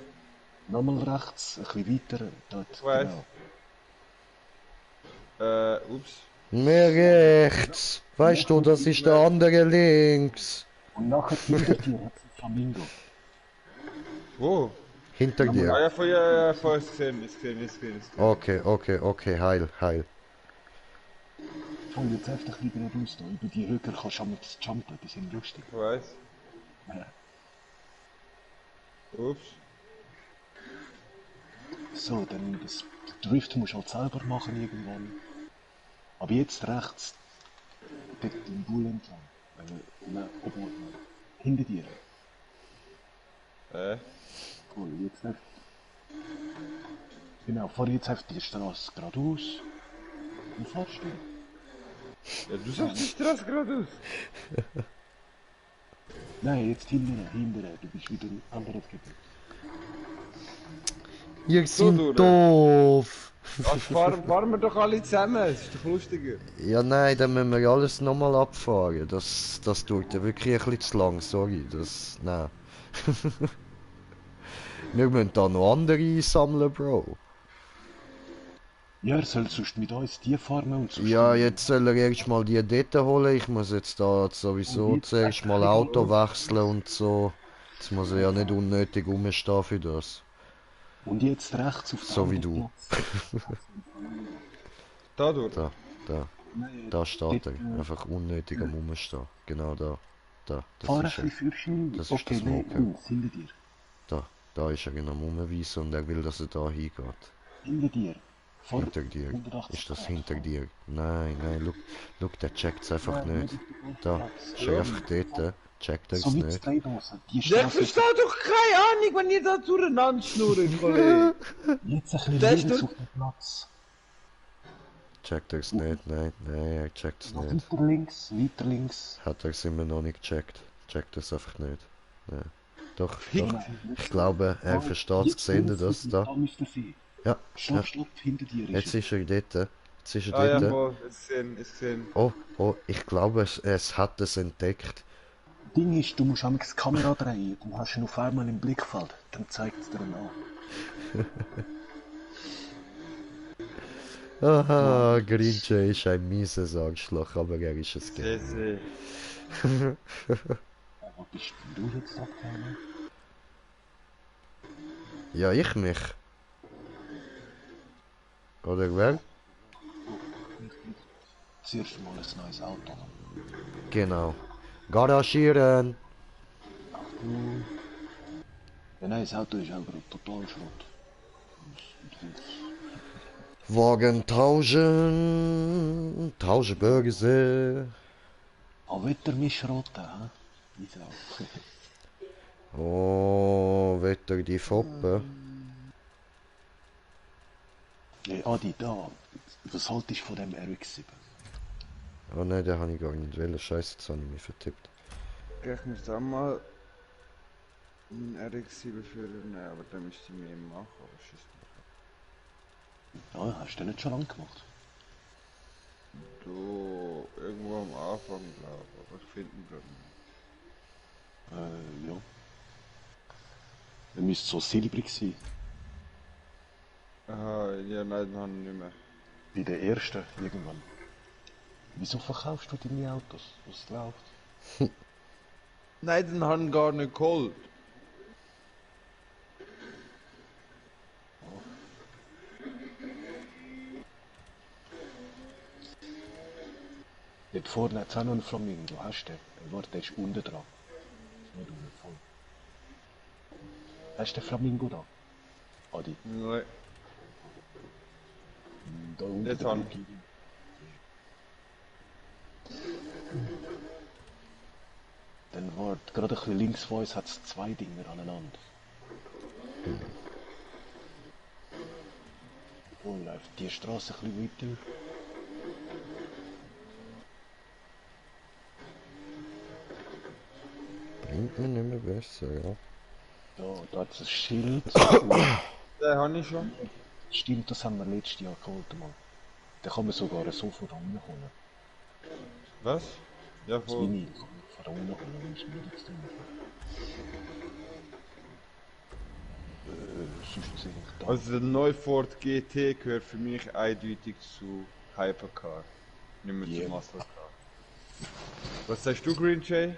Nochmal rechts, ein bisschen weiter. Dort, Ich weiss. genau. Ups. Mehr rechts. Weißt du, das ist der andere links. Und nachher hinter dir hat es ein Flamingo. Wo? Hinter Ah dir. ja, vorher ist gesehen, ist gesehen. Okay, okay, okay, heil, heil. Voll, jetzt einfach lieber nicht raus da. Über die Höcker kannst du auch mit jumpen, die sind lustig. Ich weiß. Ja. Ups. So, dann das Drift musst du halt selber machen irgendwann. Aber jetzt rechts. Dort den Bull entlang. Nein, obwohl, nein. Hinter dir. Cool, jetzt einfach. Genau, fahr jetzt einfach die Straße geradeaus. Und fahrst du. Ja, du sagst die Straße geradeaus. Nein, jetzt hinterher. Du bist wieder ein anderes Gebiet. Ihr So, seid du, doof. Also fahren wir doch alle zusammen, es ist doch lustiger. Ja, nein, dann müssen wir alles nochmal abfahren. Das tut ja wirklich ein bisschen zu lang, sorry. Das, nein. Wir müssen da noch andere einsammeln, Bro. Ja, er soll sonst mit uns die farmen und sonst. Ja, jetzt soll er erst mal die dort holen. Ich muss jetzt da sowieso Und jetzt zuerst mal Auto wechseln und so. Jetzt muss er ja nicht unnötig rumstehen für das. Und jetzt rechts auf den So wie anderen du. Platz. Da durch. Nein, Da steht er. dort, Einfach unnötig am Rumstehen. Genau da. Da, fahr ein das ist er. bisschen für schnell. Das ist Okay, der nein, Smoker. links, hinter dir. Da, Da ist er genau am Rumweisen und er will, dass er da hingeht. Hinter dir. Vor Hinter dir. 180 Ist das Grad hinter vor. dir? Nein, nein, look, der checkt's einfach Nein, nicht. nicht auf den Da, Platz. ist er einfach dort, checkt er's So wie die nicht. Drehdose. Die Ich Straße. verstehe doch keine Ahnung, wenn ihr da zueinander schnurrt, Kollege. Jetzt ein bisschen Das ist links doch- auf den Platz. Checkt er's nicht, nein, er checkt's Noch nicht. weiter links. Hat er's immer noch nicht gecheckt. Checkt es einfach nicht. Nein. Doch, Fick. doch. Ich glaube, er versteht's, gesehen das da. Da müsste er sein. Ja, ja. Stopp, hinter dir Jetzt ist er dort. Jetzt ist er Ah ja, dort. voll, ist gesehen. Oh, ich glaube, es hat es entdeckt. Ding ist, du musst einmal die Kamera drehen, dann hast du ihn auf einmal im Blickfeld. Dann zeigt es dir an. Aha, Grinche ist ein mieses Arschloch, aber er ist es Sehr, gerne. sehr. Wo bist denn du jetzt abgehauen? Ja, ich mich. Oder wer? Zuerst mal ein neues Auto. Genau. Garagieren. Ein neues Auto ist auch gerade total Schrott. Wagen tauschen. Tauschbörse. Aber wird er mich schrotten, hä? Wieso? Oh, Wetter die Foppe. Hey Adi, da. Was haltest du von dem RX-7? Oh nein, den habe ich gar nicht wollen. Scheiße, jetzt habe ich mich vertippt. Ich muss auch mal einen RX-7 führen, aber dann müsste ich mir eben machen, aber schießt Ja, hast du den nicht schon lange gemacht? du irgendwo am Anfang, glaube ich, aber ich finde ihn gerade nicht. Ja. Er müsste so silbrig sein. Aha, ja, nein, den habe ich nicht mehr. Wie der erste, irgendwann. Wieso verkaufst du deine Autos, was läuft? Nein, den habe ich gar nicht geholt. Dort vorne hat es auch noch einen Flamingo, hast du den? Warte, der ist unten dran. Nicht unten voll. Hast du den Flamingo da? Adi, Nein. da unten Jetzt der habe Brücke. Dann warte, gerade ein bisschen links von uns hat es zwei Dinger aneinander. Oh, läuft die Straße ein bisschen weiter. Bringt mir nicht mehr besser, ja. Da hat es ein Schild. Den habe ich schon. Stimmt, das haben wir letztes Jahr geholt. Mal. Da kann man sogar so von da unten holen. Was? Ja, Das voll. Mini kann man von da unten holen, dann müssen wir jetzt drin. Sonst sehe ich da. Also der neue Ford GT gehört für mich eindeutig zu Hypercar. Nicht mehr Yeah. zu Muscle Car. Was sagst du, Green Jay?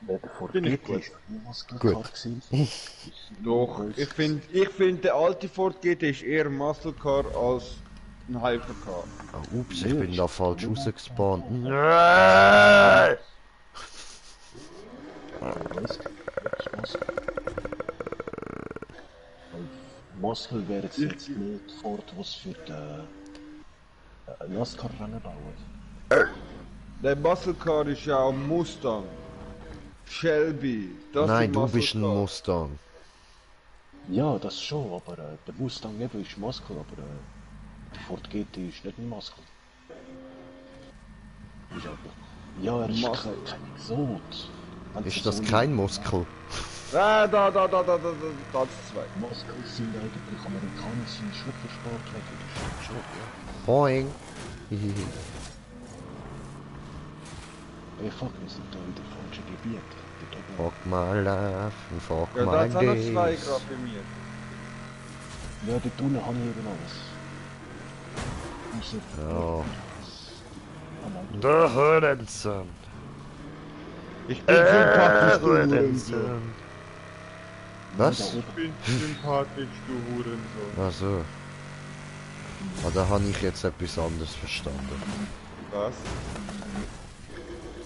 Der Ford Bin ich GT gut. ist nie Muskelcar Gut. gewesen. Doch, ich find, der alte Ford GT ist eher Muscle Car als ein Hypercar. Oh, ups, ich bin da falsch rausgespawnt. Nein! Muskel wäre jetzt nicht Ford, was für die NASCAR-Rennen bauen. Der Muscle Car ist ja auch Mustang. Shelby. Das Nein, sind du Muscle bist ein Car. Mustang. Ja, das schon, aber der Mustang eben ist Muskel, aber der Ford GT ist nicht ein Muskel. Ist einfach. Ja, er ist Muskel. kein Exot. Wenn Ist sie das so kein Muskel? Ah, da, das zwei. Muskel sind eigentlich amerikanische Schultersportler, das stimmt schon, ja. Boing. Ey, fuck, wir sind da in dem falschen Gebiet. Dort oben. Fuck my life and fuck Ja, da my hat's auch noch zwei days. gerade bei mir. Ja, dort unten habe ich eben alles. Ausser Ja. Ah, nein, Der Hurensohn. Ich bin sympathisch, du Hurensohn. Hurensohn. Was? da Ich oben. bin sympathisch, du Hurensohn. Ach so. Ah, da habe ich jetzt etwas anderes verstanden. Was?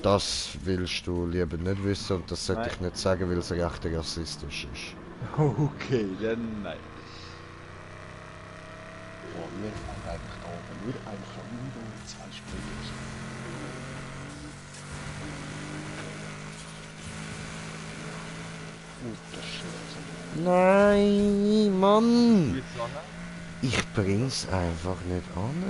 Das willst du lieber nicht wissen und das sollte Nein. ich nicht sagen, weil es recht rassistisch ist. Okay, dann nein. Boah, wir haben eigentlich da oben nur ein Flamingo und 2 Springers. Das ist Nein, Mann! Wie Sonne? Ich bring's einfach nicht an.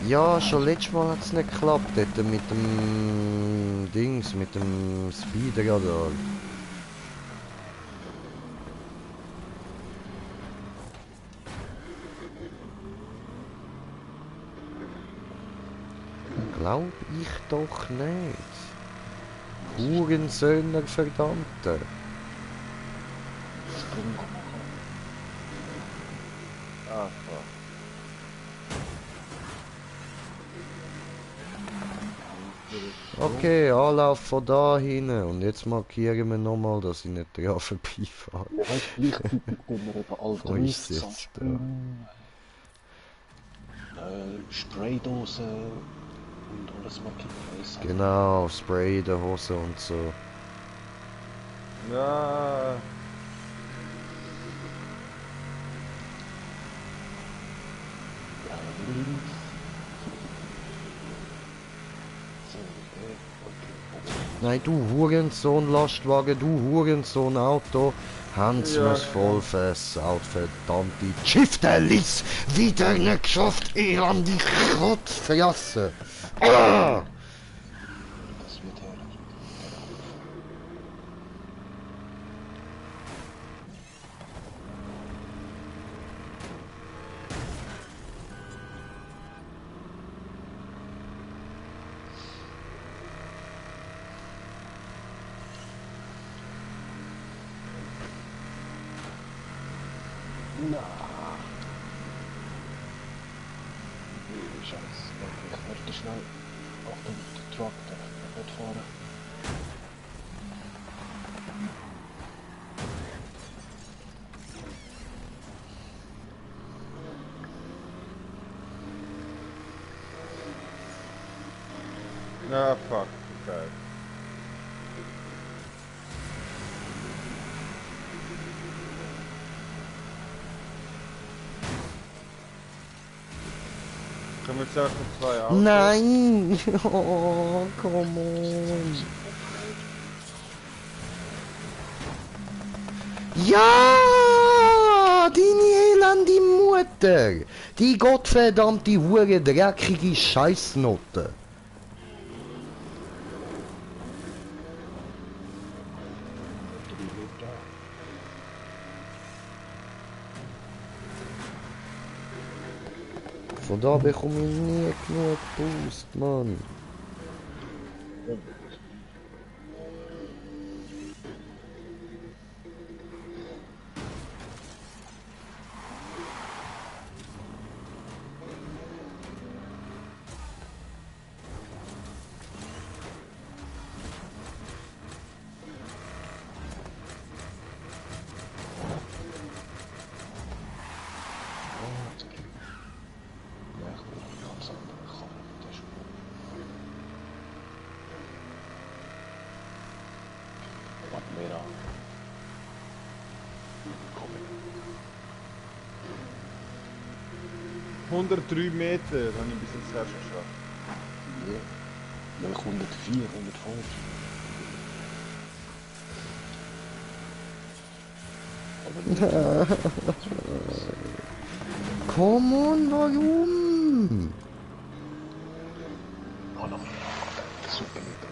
Ja, schon letztes Mal hat's nicht geklappt, dort mit dem Dings, mit dem Speedradar. Glaub ich doch nicht. Hurensöhner, verdammte. Sprung machen. Ah, fuck. Okay, Anlauf von da hin und jetzt markieren wir nochmal, dass ich nicht dran vorbeifahre. Ja, weißt du, gleichzeitig tun wir eben Wo alte ist Lifts sie an jetzt Sprung, Spraydosen und alles markiert. Genau, Spray in der Hose und so. Ja. Ja, links. So, okay. Nein, du Hurensohn Lastwagen, du Hurensohn Auto. Haben's Ja, mir's voll versaut, verdammte Schiftelis! Wieder nicht geschafft, ihr an die Schrottfresse! Ah! Das wird herrlich. Na. Scheiße. Okay, ich werde schnell auf den Truck darf nicht fahren. Na, fuck. Okay. Können wir zuerst mit 2 Autos? Nein! Oh, come on! Ja! Deine elende Mutter! Die gottverdammte hure dreckige Scheißnote! Von da bekomme ich nie genug Boost, Mann. Wat meer aan. Kom ik. 103 Meter habe ich bis jetzt erst geschafft. Ja. Leuk 104, 105. Come on, warum? Oh, nog super lekker.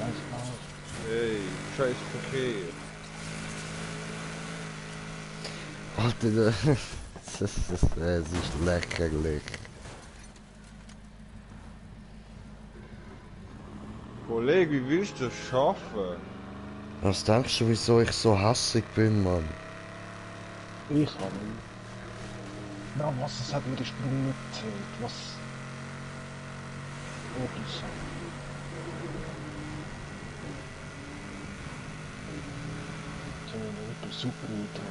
scheiß Fahr. Hey, scheiß Verkehr. Alter, es ist lächerlich. Kollege, wie willst du das schaffen? Was denkst du, wieso ich so hassig bin, Mann? Ich habe ihn. Na, was, es hat mir der Sprung nicht erzählt. Was? Oh, du Sau. Mit dem Super Nitro.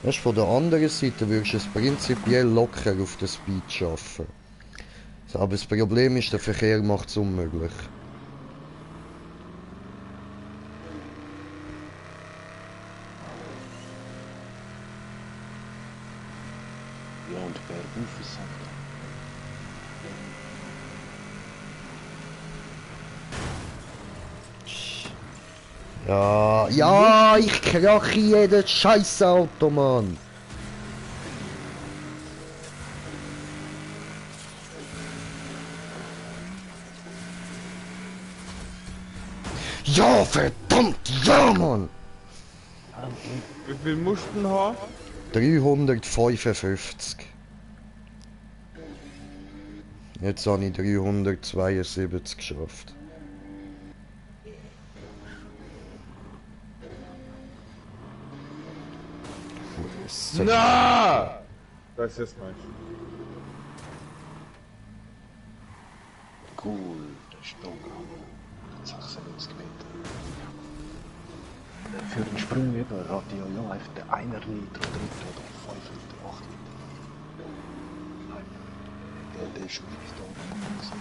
Weißt du, von der anderen Seite würdest du es prinzipiell locker auf der Speed schaffen. So, aber das Problem ist, der Verkehr macht es unmöglich. Ja, und bergauf ist halt. Ja, ja, ich krache jedes scheiß Auto, Mann. Ja, verdammt, ja, Mann. Endlich. Wie viel musst du denn haben? 355. Jetzt habe ich 372 geschafft. Na! Das ist jetzt meinst du. Cool, das ist doch gegangen. 96 Meter. Für den Sprung eben Radio ja einfach der 1 Liter, 3 oder 5 Liter, 8 Liter. Nein, der schmeckt da nicht so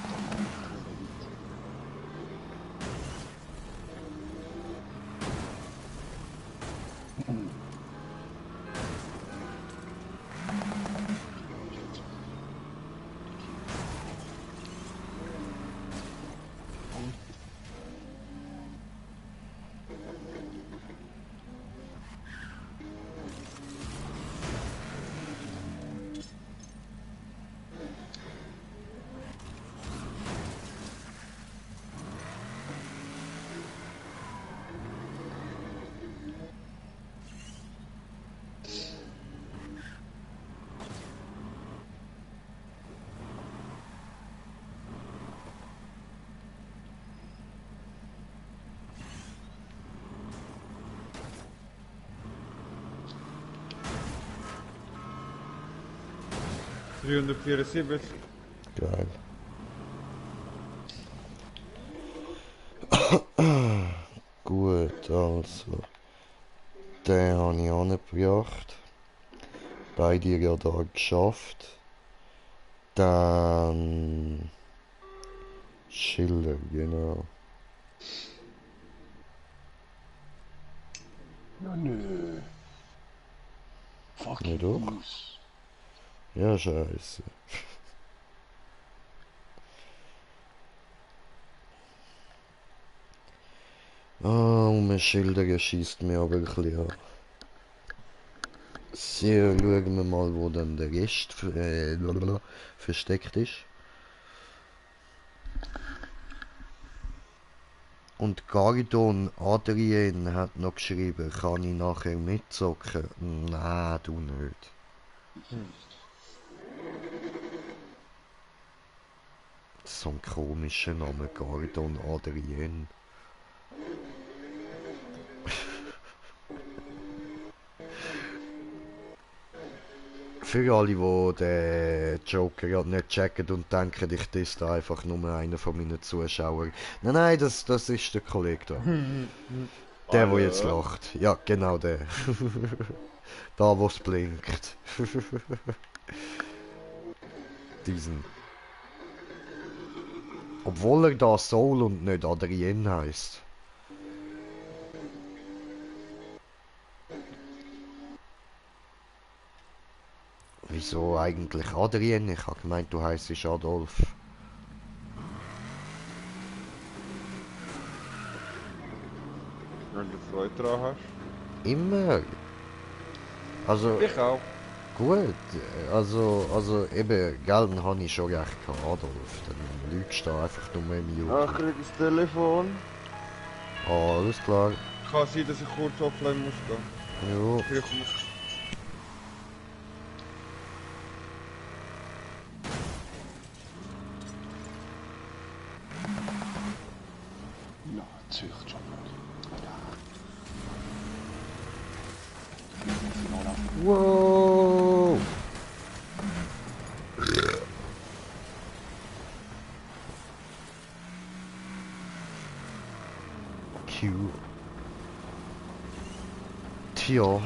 ...374. Geil. Gut, also. Den habe ich angebracht. Beide Radar geschafft. Dann... Schiller, genau. Ja, nö. Fuck Ja, you, doch. Goose. Ja, scheiße. Schildern schießt mir aber ein bisschen an. So, schauen wir mal, wo dann der Rest versteckt ist. Und Gardon Adrien hat noch geschrieben, kann ich nachher mitzocken? Nein, du nicht. So ein komischer Name, Gardon Adrien. Für alle, die den Joker gerade nicht checken und denken, ich teste einfach nur einen von meinen Zuschauern. Nein, nein, das ist der Kollege da. Der jetzt lacht. Ja, genau der. Da, wo es blinkt. Diesen. Obwohl er da Soul und nicht Adrien heißt. Wieso eigentlich Adrien? Ich habe gemeint, du heisst Adolf. Wenn du Freude daran hast. Immer. Also, Ich auch. gut. Also eben, gell, dann habe ich schon recht gehabt, Adolf. Dann lügst du da einfach nur im Ah, ich YouTube. krieg das Telefon. Alles klar. Kann sein, dass ich kurz offline muss gehen. Jo. Vielleicht muss Ja, zücht schon mal. Ja. Wow! Q. Tja.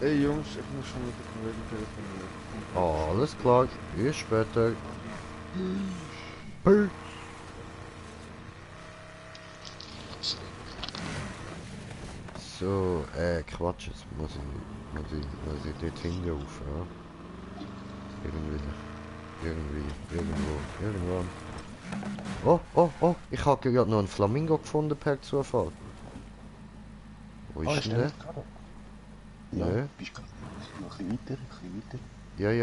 Ey Jungs, ich muss schon mit den Kollegen telefonieren. Alles klar. Bis später. Peace. So, Quatsch, jetzt muss ich dort hinlaufen, ja? Irgendwo. Oh, ich habe gerade noch einen Flamingo gefunden per Zufall. Wo ist denn der? gerade? Nö. Ja, bist gerade noch ein bisschen weiter. Ja, ich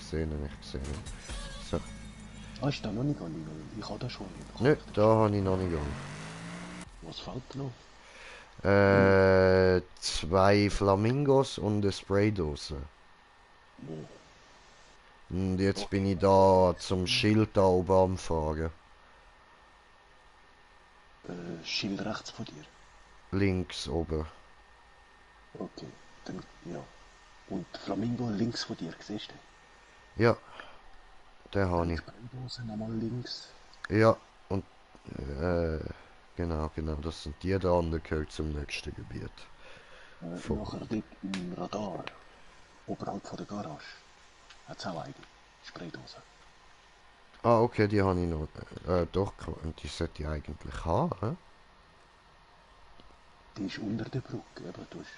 sehe ihn. So, Ah, ist da noch nicht gegangen? Ich habe das schon. nö, da habe ich noch nicht gegangen. Was fällt noch? 2 Flamingos und eine Spraydose. Wo? Und jetzt bin ich da zum Schild da oben am Fahren. Schild rechts von dir. Links oben. Okay, dann ja. Und Flamingo links von dir, siehst du? Ja, den habe Die ich. Spraydose nochmal links. Ja, und genau, das sind die da und der gehört zum nächsten Gebiet. Nachher dort im Radar, oberhalb von der Garage, hat es auch eine Spraydose. Ah, okay, die habe ich noch. Doch, die sollte ich eigentlich haben. Hä? Die ist unter der Brücke, eben, du hast,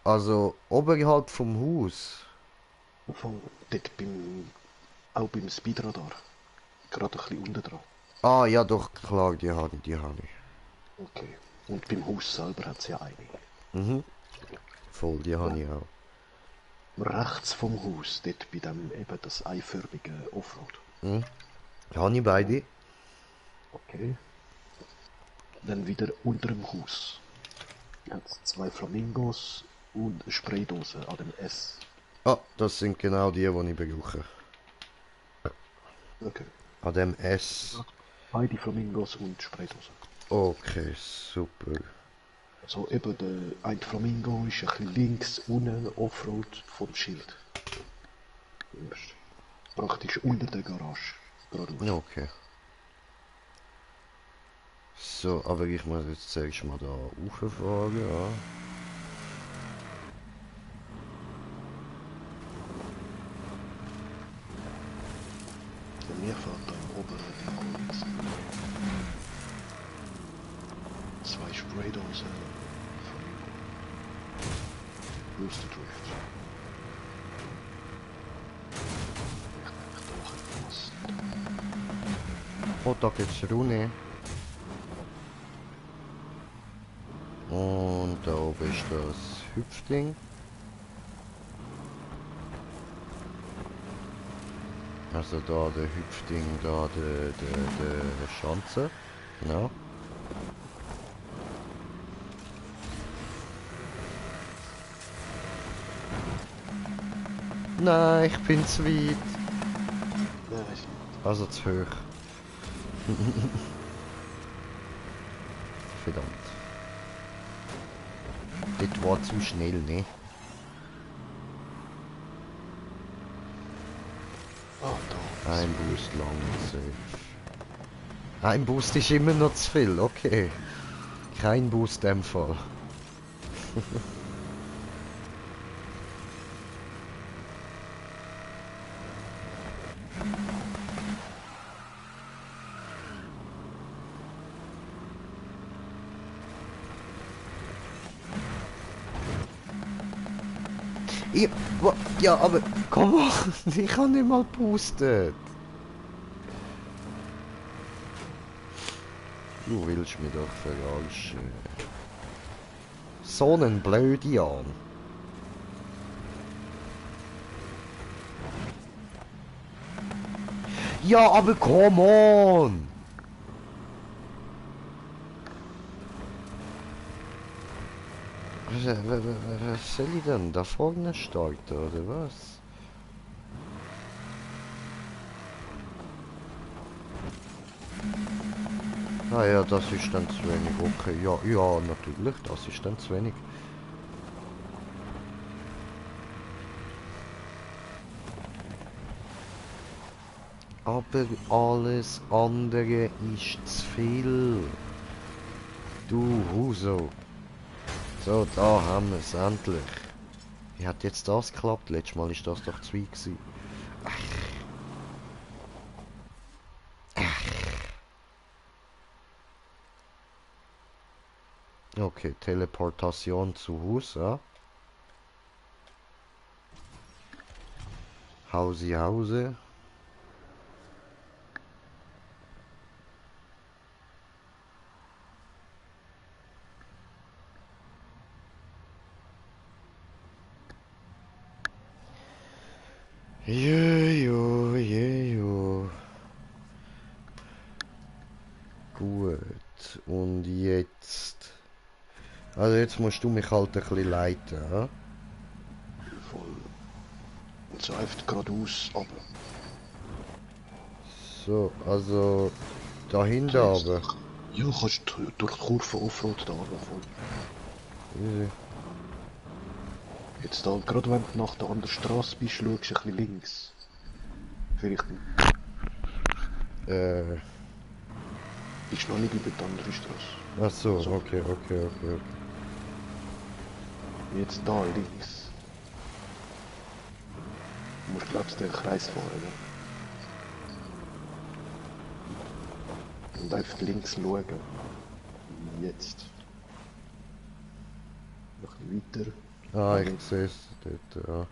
Also, oberhalb vom Haus. dort auch beim Speedradar, gerade ein bisschen unten dran. Ah, ja, doch, klar, die habe ich. Okay. Und beim Haus selber hat es ja eine. Mhm, voll, die habe ich auch. Rechts vom Haus, dort bei dem eben das eiförmige Offroad. Mhm. Habe ich beide? Okay. Dann wieder unter dem Haus hat es 2 Flamingos und eine Spraydose an dem S. Ah, das sind genau die ich brauche. Okay. An dem S. Beide Flamingos und Spraydose. Okay, super. Also eben der eine Flamingo ist ein bisschen links unten Offroad vom Schild. Erst. Praktisch unter der Garage. Geradeaus. Okay. So, aber ich muss jetzt zuerst mal da rauffahren, ja. Bei mir fährt da im oberen Ding jetzt 2 Spraydosen Flamingo. Plus der Drift. Ich doch etwas. Oh, da geht's runter. Und da oben ist das Hüpfding. Also da der Hüpfding, da der Schanze. Genau. Nein, ich bin zu weit. Nein, weiß ich nicht. Also zu hoch. Verdammt. Das war zu schnell, ne? Ah, da. Ein Boost lang, safe. Ein Boost ist immer noch zu viel, okay. Kein Boost in dem Fall. Ja, aber komm on, ich kann nicht mal boosten. Du willst mich doch verarschen. So einen Blödian. Ja, aber come on! Was soll ich denn? Da vorne starten, oder was? Ah ja, das ist dann zu wenig. Okay, ja, ja, natürlich, das ist dann zu wenig. Aber alles andere ist zu viel. Du Huso. So, da haben wir es endlich. Wie hat jetzt das geklappt? Letztes Mal ist das doch 2 gewesen. Okay, Teleportation zu Hus, ja. Hause. Jejo. Gut. Und jetzt. Also jetzt musst du mich halt ein bisschen leiten, ja? Voll. Und so einfach geradeaus runter. So, also dahinter aber. Ja, kannst du durch die Kurve Offroad da runter. Voll. Easy. Jetzt da, gerade wenn du nach der anderen Straße bist, schaust du ein bisschen links. Vielleicht bist du noch nicht über die andere Straße. Ach so, So. okay. Jetzt da links. Du musst glaubst du den Kreis fahren. Ne? Und einfach links schauen. Jetzt. Noch ein bisschen weiter. Ah, ich sehe es dort, ja.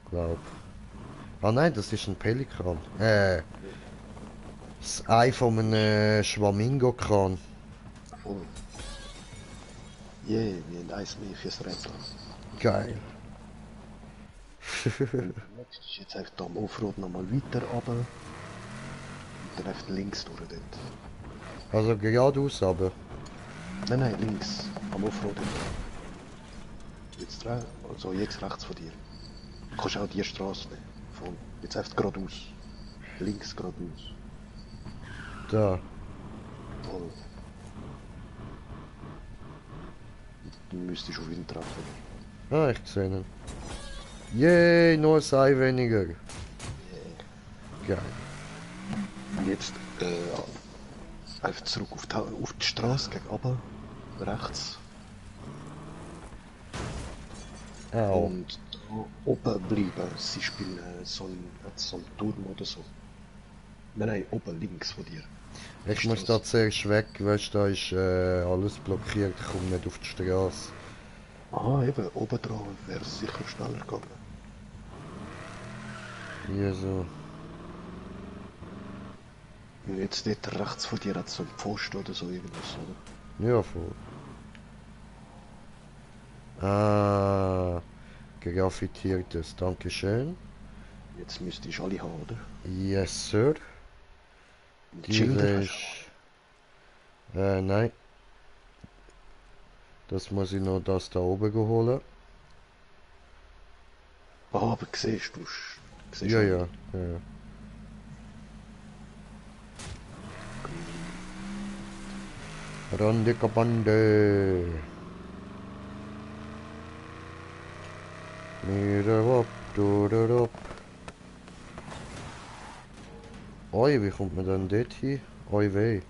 Glaub. Ah nein, das ist ein Pelikan. Das Ei von einem Schwamingo-Kran. Voll. Yeah, wir haben eins mehr fürs Rennen. Geil. Jetzt ist jetzt einfach da am Offroad nochmal weiter runter. Und dann einfach links durch dort. Also geradeaus aber. Nein, links. Am Offroad. Jetzt also jetzt rechts von dir. Du kannst auch die Straße nehmen. Voll. Jetzt einfach geradeaus. Links geradeaus. Da. Voll. Du müsstest auf ihn treffen. Ah, ich sehe ihn. Yay, nur ein Ei weniger. Geil. Und jetzt einfach zurück auf die Straße gegen runter. Rechts. Au. Und da oben bleiben. Sie spielen so einen Turm oder so. Nein, oben links von dir. Ich muss da zuerst weg, weißt du, da ist alles blockiert, ich komme nicht auf die Straße. Aha, eben, oben dran wäre es sicher schneller gegangen. Hier so. Und jetzt dort rechts von dir hat es so einen Pfosten oder so irgendwas, oder? Ja, voll. Ah, graffitiertes, Dankeschön. Jetzt müsstest du alle haben, oder? Yes, sir. Und Diese Schilder hast ist... nein. Das muss ich noch das da oben holen. du. Ah, aber siehst du, siehst Ja, alle. ja. Runde Kabande. Oi, wie kommt man denn dort hin? Oi weh.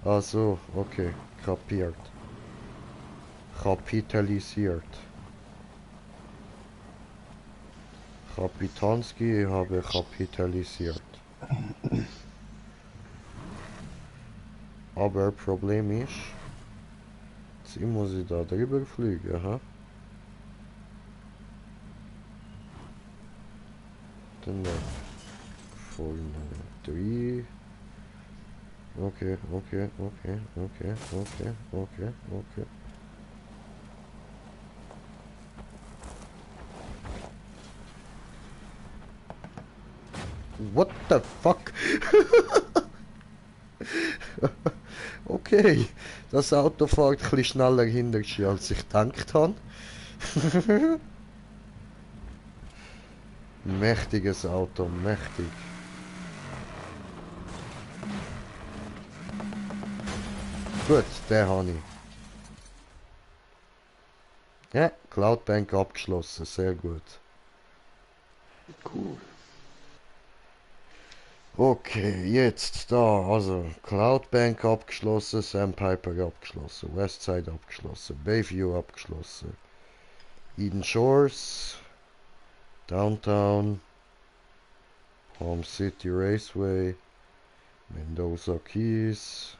Ah so, okay, kapiert. Kapitalisiert. Kapitanski habe kapitalisiert. Aber Problem ist, jetzt muss ich da drüber fliegen, ha? Dann vorne 3. okay, okay, okay, okay, okay, okay, okay. What the fuck? Okay, das Auto fährt ein bisschen schneller hinter als ich gedacht habe. Mächtiges Auto, mächtig. Gut, den habe ich. Ja, Cloudbank abgeschlossen, sehr gut. Cool. Okay, jetzt da, also Cloudbank abgeschlossen, Sandpiper abgeschlossen, Westside abgeschlossen, Bayview abgeschlossen, Eden Shores, Downtown, Home City Raceway, Mendoza Keys,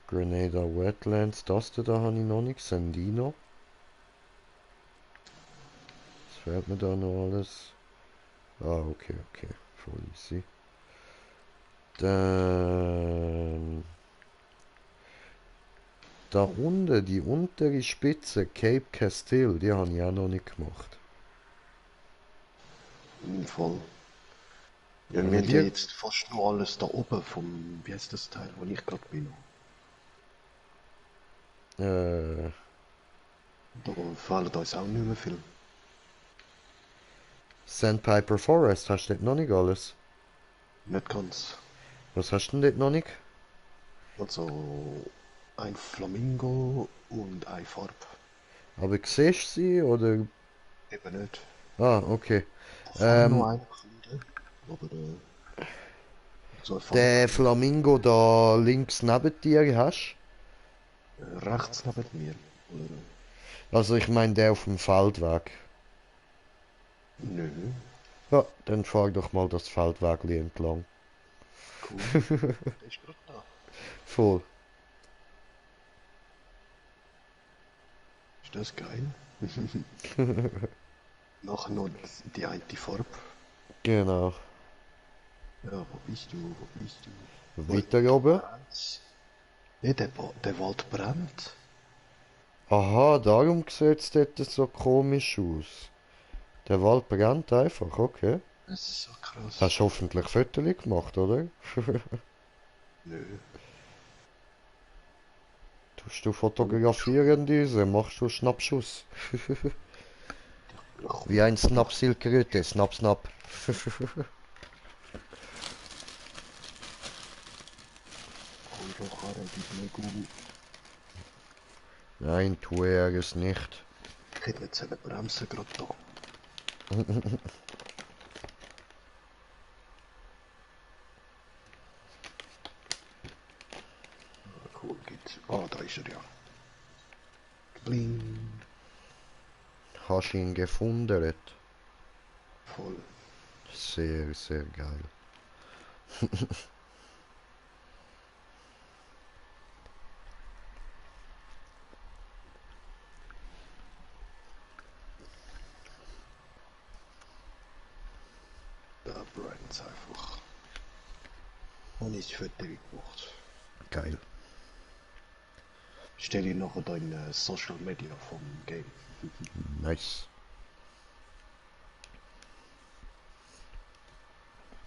Grenada Wetlands, das da habe ich noch nicht, Sandino. Was fehlt mir da noch alles? Ah, okay, okay, voll easy. Dann da unten, die untere Spitze, Cape Castile, die habe ich auch noch nicht gemacht. Voll. Ja, wir Also haben ja die, jetzt fast nur alles da oben vom, wie heißt das Teil, wo ich gerade bin. äh, Da fehlt uns auch nicht mehr viel. Sandpiper Forest, hast du dort noch nicht alles? Nicht ganz. Was hast du denn dort noch nicht? Also ein Flamingo und eine Farbe. Aber siehst du sie, oder? Eben nicht. Ah, okay. Vorne noch eine gefunden, aber so eine Farbe Der nicht. Flamingo da links neben dir hast? Rechts neben mir. Oder? Also ich meine der auf dem Feldweg. Nö. Ja, dann fahr doch mal das Feldweg entlang. Cool. Der ist gerade da. Voll. Ist das geil? Nachher noch die eine Farbe. Genau. Ja, wo bist du? Wo bist du? Weiter oben. Brennt's? Nee, der Wald brennt. Aha, darum sieht es dort so komisch aus. Der Wald brennt einfach, okay. Das ist so krass. Hast du hoffentlich Fotos gemacht, oder? Nö. Tust du fotografieren diese? Machst du Schnappschuss? Wie ein Snapsilkröte, Snap, Snap. Euro die mir gut. Nein, tue er es nicht. Ich hätte jetzt eine Bremse gerade da. Cool, geht's. Ah, da ist er ja. Bling. Hast ihn gefunden? Voll. Sehr, sehr geil. Da brennt's einfach. Und ist fertig gemacht. Geil. Stell ihn nachher da in Social Media vom Game. Nice.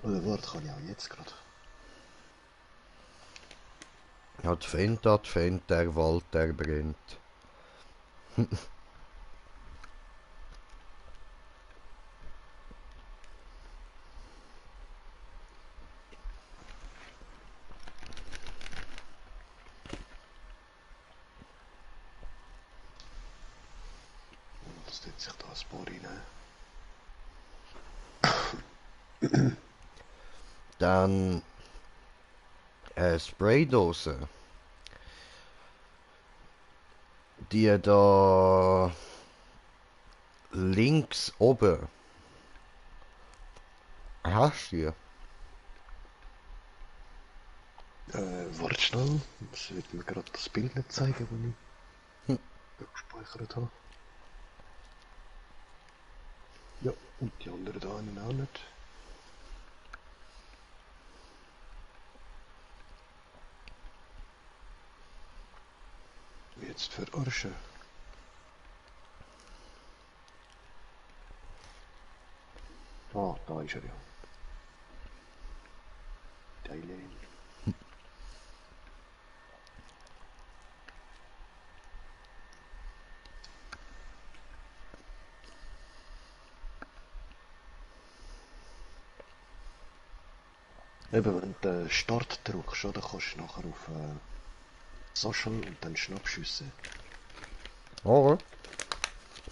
Oder warte, kann ich auch jetzt gerade. Advent, der Wald, der brennt. Das tut sich da ein paar rein. Dann Spraydose. Die da links oben. Hast du die? Warte schnell. Das wird mir gerade das Bild nicht zeigen, das ich gespeichert habe. Ja, und die andere da habe ich auch nicht. jetzt verarschen? Ah, da ist er ja. Geile. Eben, wenn du Start drückst, oder, kannst du nachher auf Social und dann Schnappschüsse. Oder?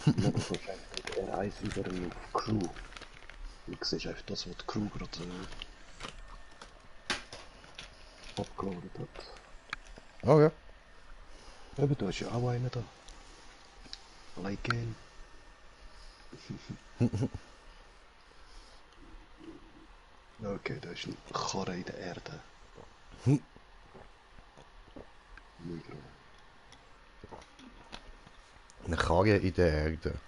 Und dann kannst du einfach mit R1 über auf Crew. Und du siehst einfach das, was die Crew gerade abgeladen hat. Okay. Eben, da ist ja auch einer da. Allein gehen. Okay, da ist ein Karre in der Erde. Migro. Eine Karre in der Erde.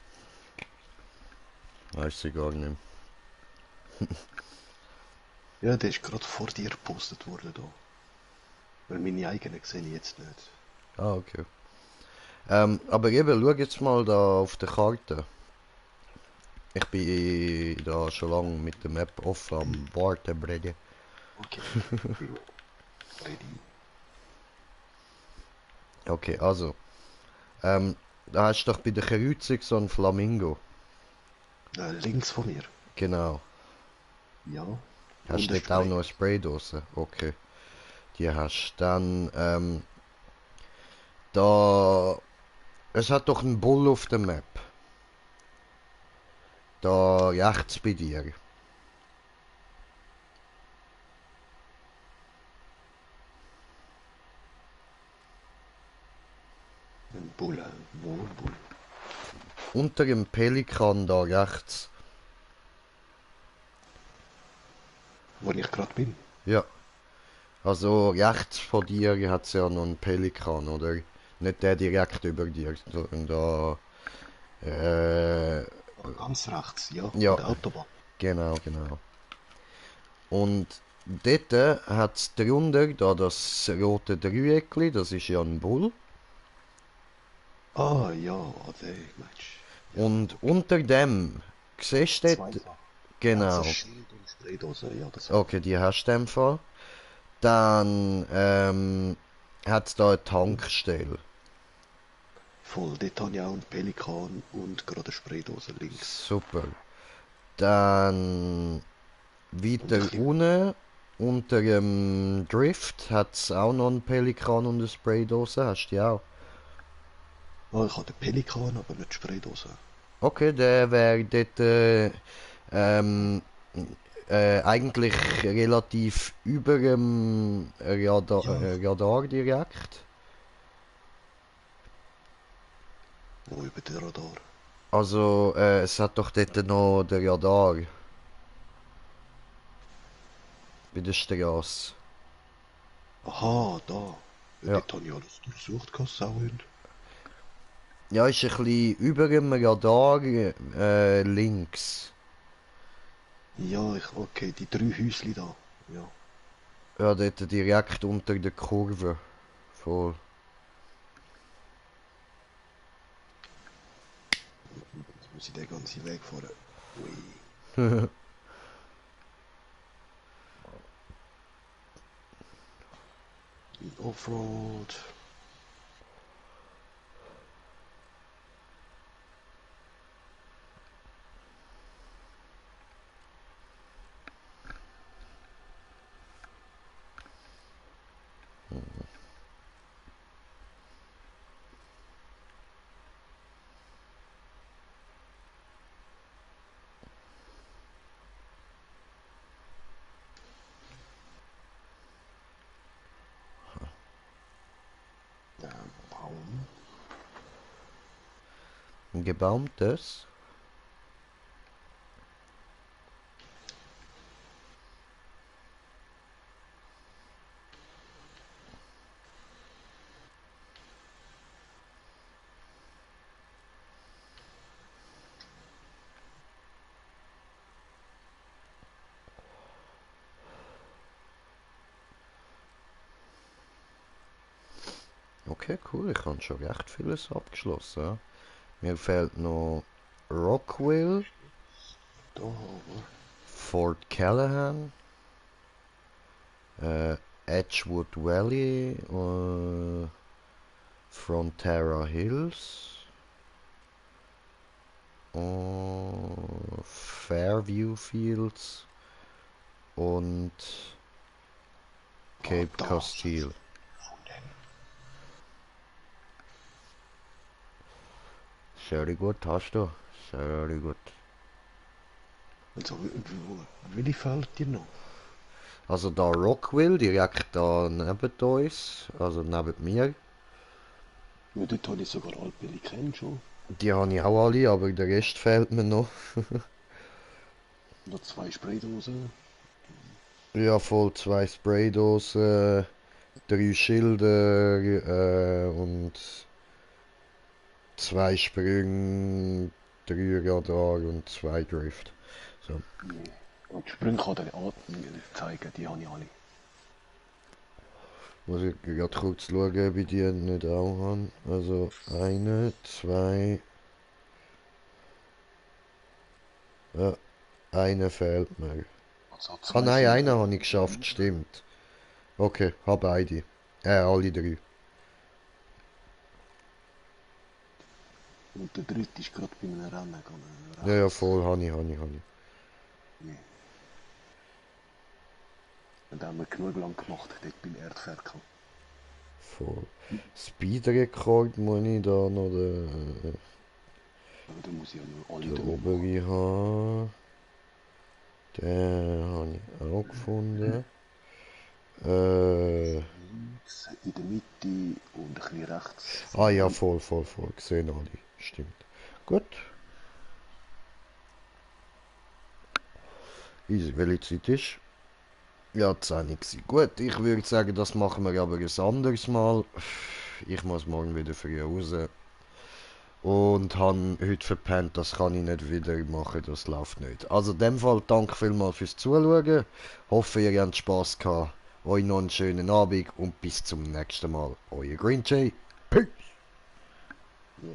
Weiß sie gar nicht. Ja, der ist gerade vor dir gepostet worden da. Weil meine eigenen sehe ich jetzt nicht. Ah, okay. Aber eben, schau jetzt mal da auf der Karte. Ich bin da schon lange mit der Map offen am Warten, Brede. Okay. Ready. Okay, also. Da hast du doch bei der Kreuzung so einen Flamingo. Links von mir. Genau. Ja. Hast Und du eine dort auch noch eine Spraydose. Spraydose? Okay. Die hast du dann, da... Es hat doch einen Bull auf der Map. Da rechts bei dir. Ein Bulle. Wo ein Bull? Unter dem Pelikan da rechts. Wo ich gerade bin. Ja. Also rechts von dir hat es ja noch einen Pelikan, oder? Nicht der direkt über dir, sondern da... Ganz rechts, ja. An Ja, der Autobahn. genau. Und dort hat es drunter da das rote Dreieckli, das ist ja ein Bull. Ah, ja, der Mensch. Ja, Und okay. unter dem, siehst du Zwei dort, Sachen. Er hat so genau, Schild und Spraydose, ja, das habe okay, die hast du in dem Fall. Dann hat es da eine Tankstelle. ich. Voll, dort habe ich auch einen Pelikan und gerade eine Spraydose links. Super. Dann Und ein weiter bisschen... unten, unter dem Drift, hat es auch noch einen Pelikan und eine Spraydose. Hast du die auch? Ah, ich habe den Pelikan, aber nicht die Spraydose. Okay, der wäre dort ähm, eigentlich relativ über dem Ja. Radar direkt. Wo über den Radar. Also, es hat doch dort noch den Radar bei der Straße. Aha, da. Ja, Ja. dort habe ich alles durchsucht, keine Sauhund. Ja, ist ein bisschen über dem Radar links. Ja, okay, die drei Häusli da. Ja. Ja, dort direkt unter der Kurve. Voll. Jetzt muss ich den ganzen Weg fahren. Ui. Offroad. Baum. Ein gebaumtes. Okay. Okay, cool. Ich habe schon recht vieles abgeschlossen. Ja. Mir fehlt noch Rockville, Da haben wir. Fort Callahan, Edgewood Valley, Frontera Hills, Fairview Fields und Cape da. Castile. Sehr gut, hast du. Sehr gut. Also, wie fällt dir noch? Also da Rockville, direkt da neben uns, also neben mir. Ja, dort habe ich sogar Alpeli kennt schon. Die habe ich auch alle, aber der Rest fehlt mir noch. Noch 2 Spraydosen. Ja, voll 2 Spraydosen, 3 Schilder und 2 Sprünge, 3 Radar und 2 Drift. So. Nee. Und die Sprünge kann ich dir zeigen, die habe ich alle. Muss ich gerade kurz schauen, ob ich die nicht auch habe. Also 1, 2. Ja, eine fehlt mir. Also Ah 2 nein, sind einen habe ich geschafft, stimmt. Okay, hab beide. Alle 3. und der dritte ist gerade bei einem Rennen gegangen. Ja, ja, voll, habe ich. Nee. Und da haben wir genug lang gemacht, dort beim Erdferkel. Voll. Speedrekord muss ich da noch Aber da muss ich ja nur alle den 3 machen. obere haben. Den habe ich auch gefunden. Links, in der Mitte und ein bisschen rechts. Ah ja, voll. Gesehen alle. Stimmt. Gut. Easy, welche Zeit ist? Ja, 10 Uhr. Gut, ich würde sagen, das machen wir aber ein anderes Mal. Ich muss morgen wieder früh raus. Und habe heute verpennt, das kann ich nicht wieder machen, das läuft nicht. Also in dem Fall, danke vielmals fürs Zuschauen. Hoffe, ihr habt Spass gehabt. Euch noch einen schönen Abend und bis zum nächsten Mal. Euer Green Jay. Peace! Yeah.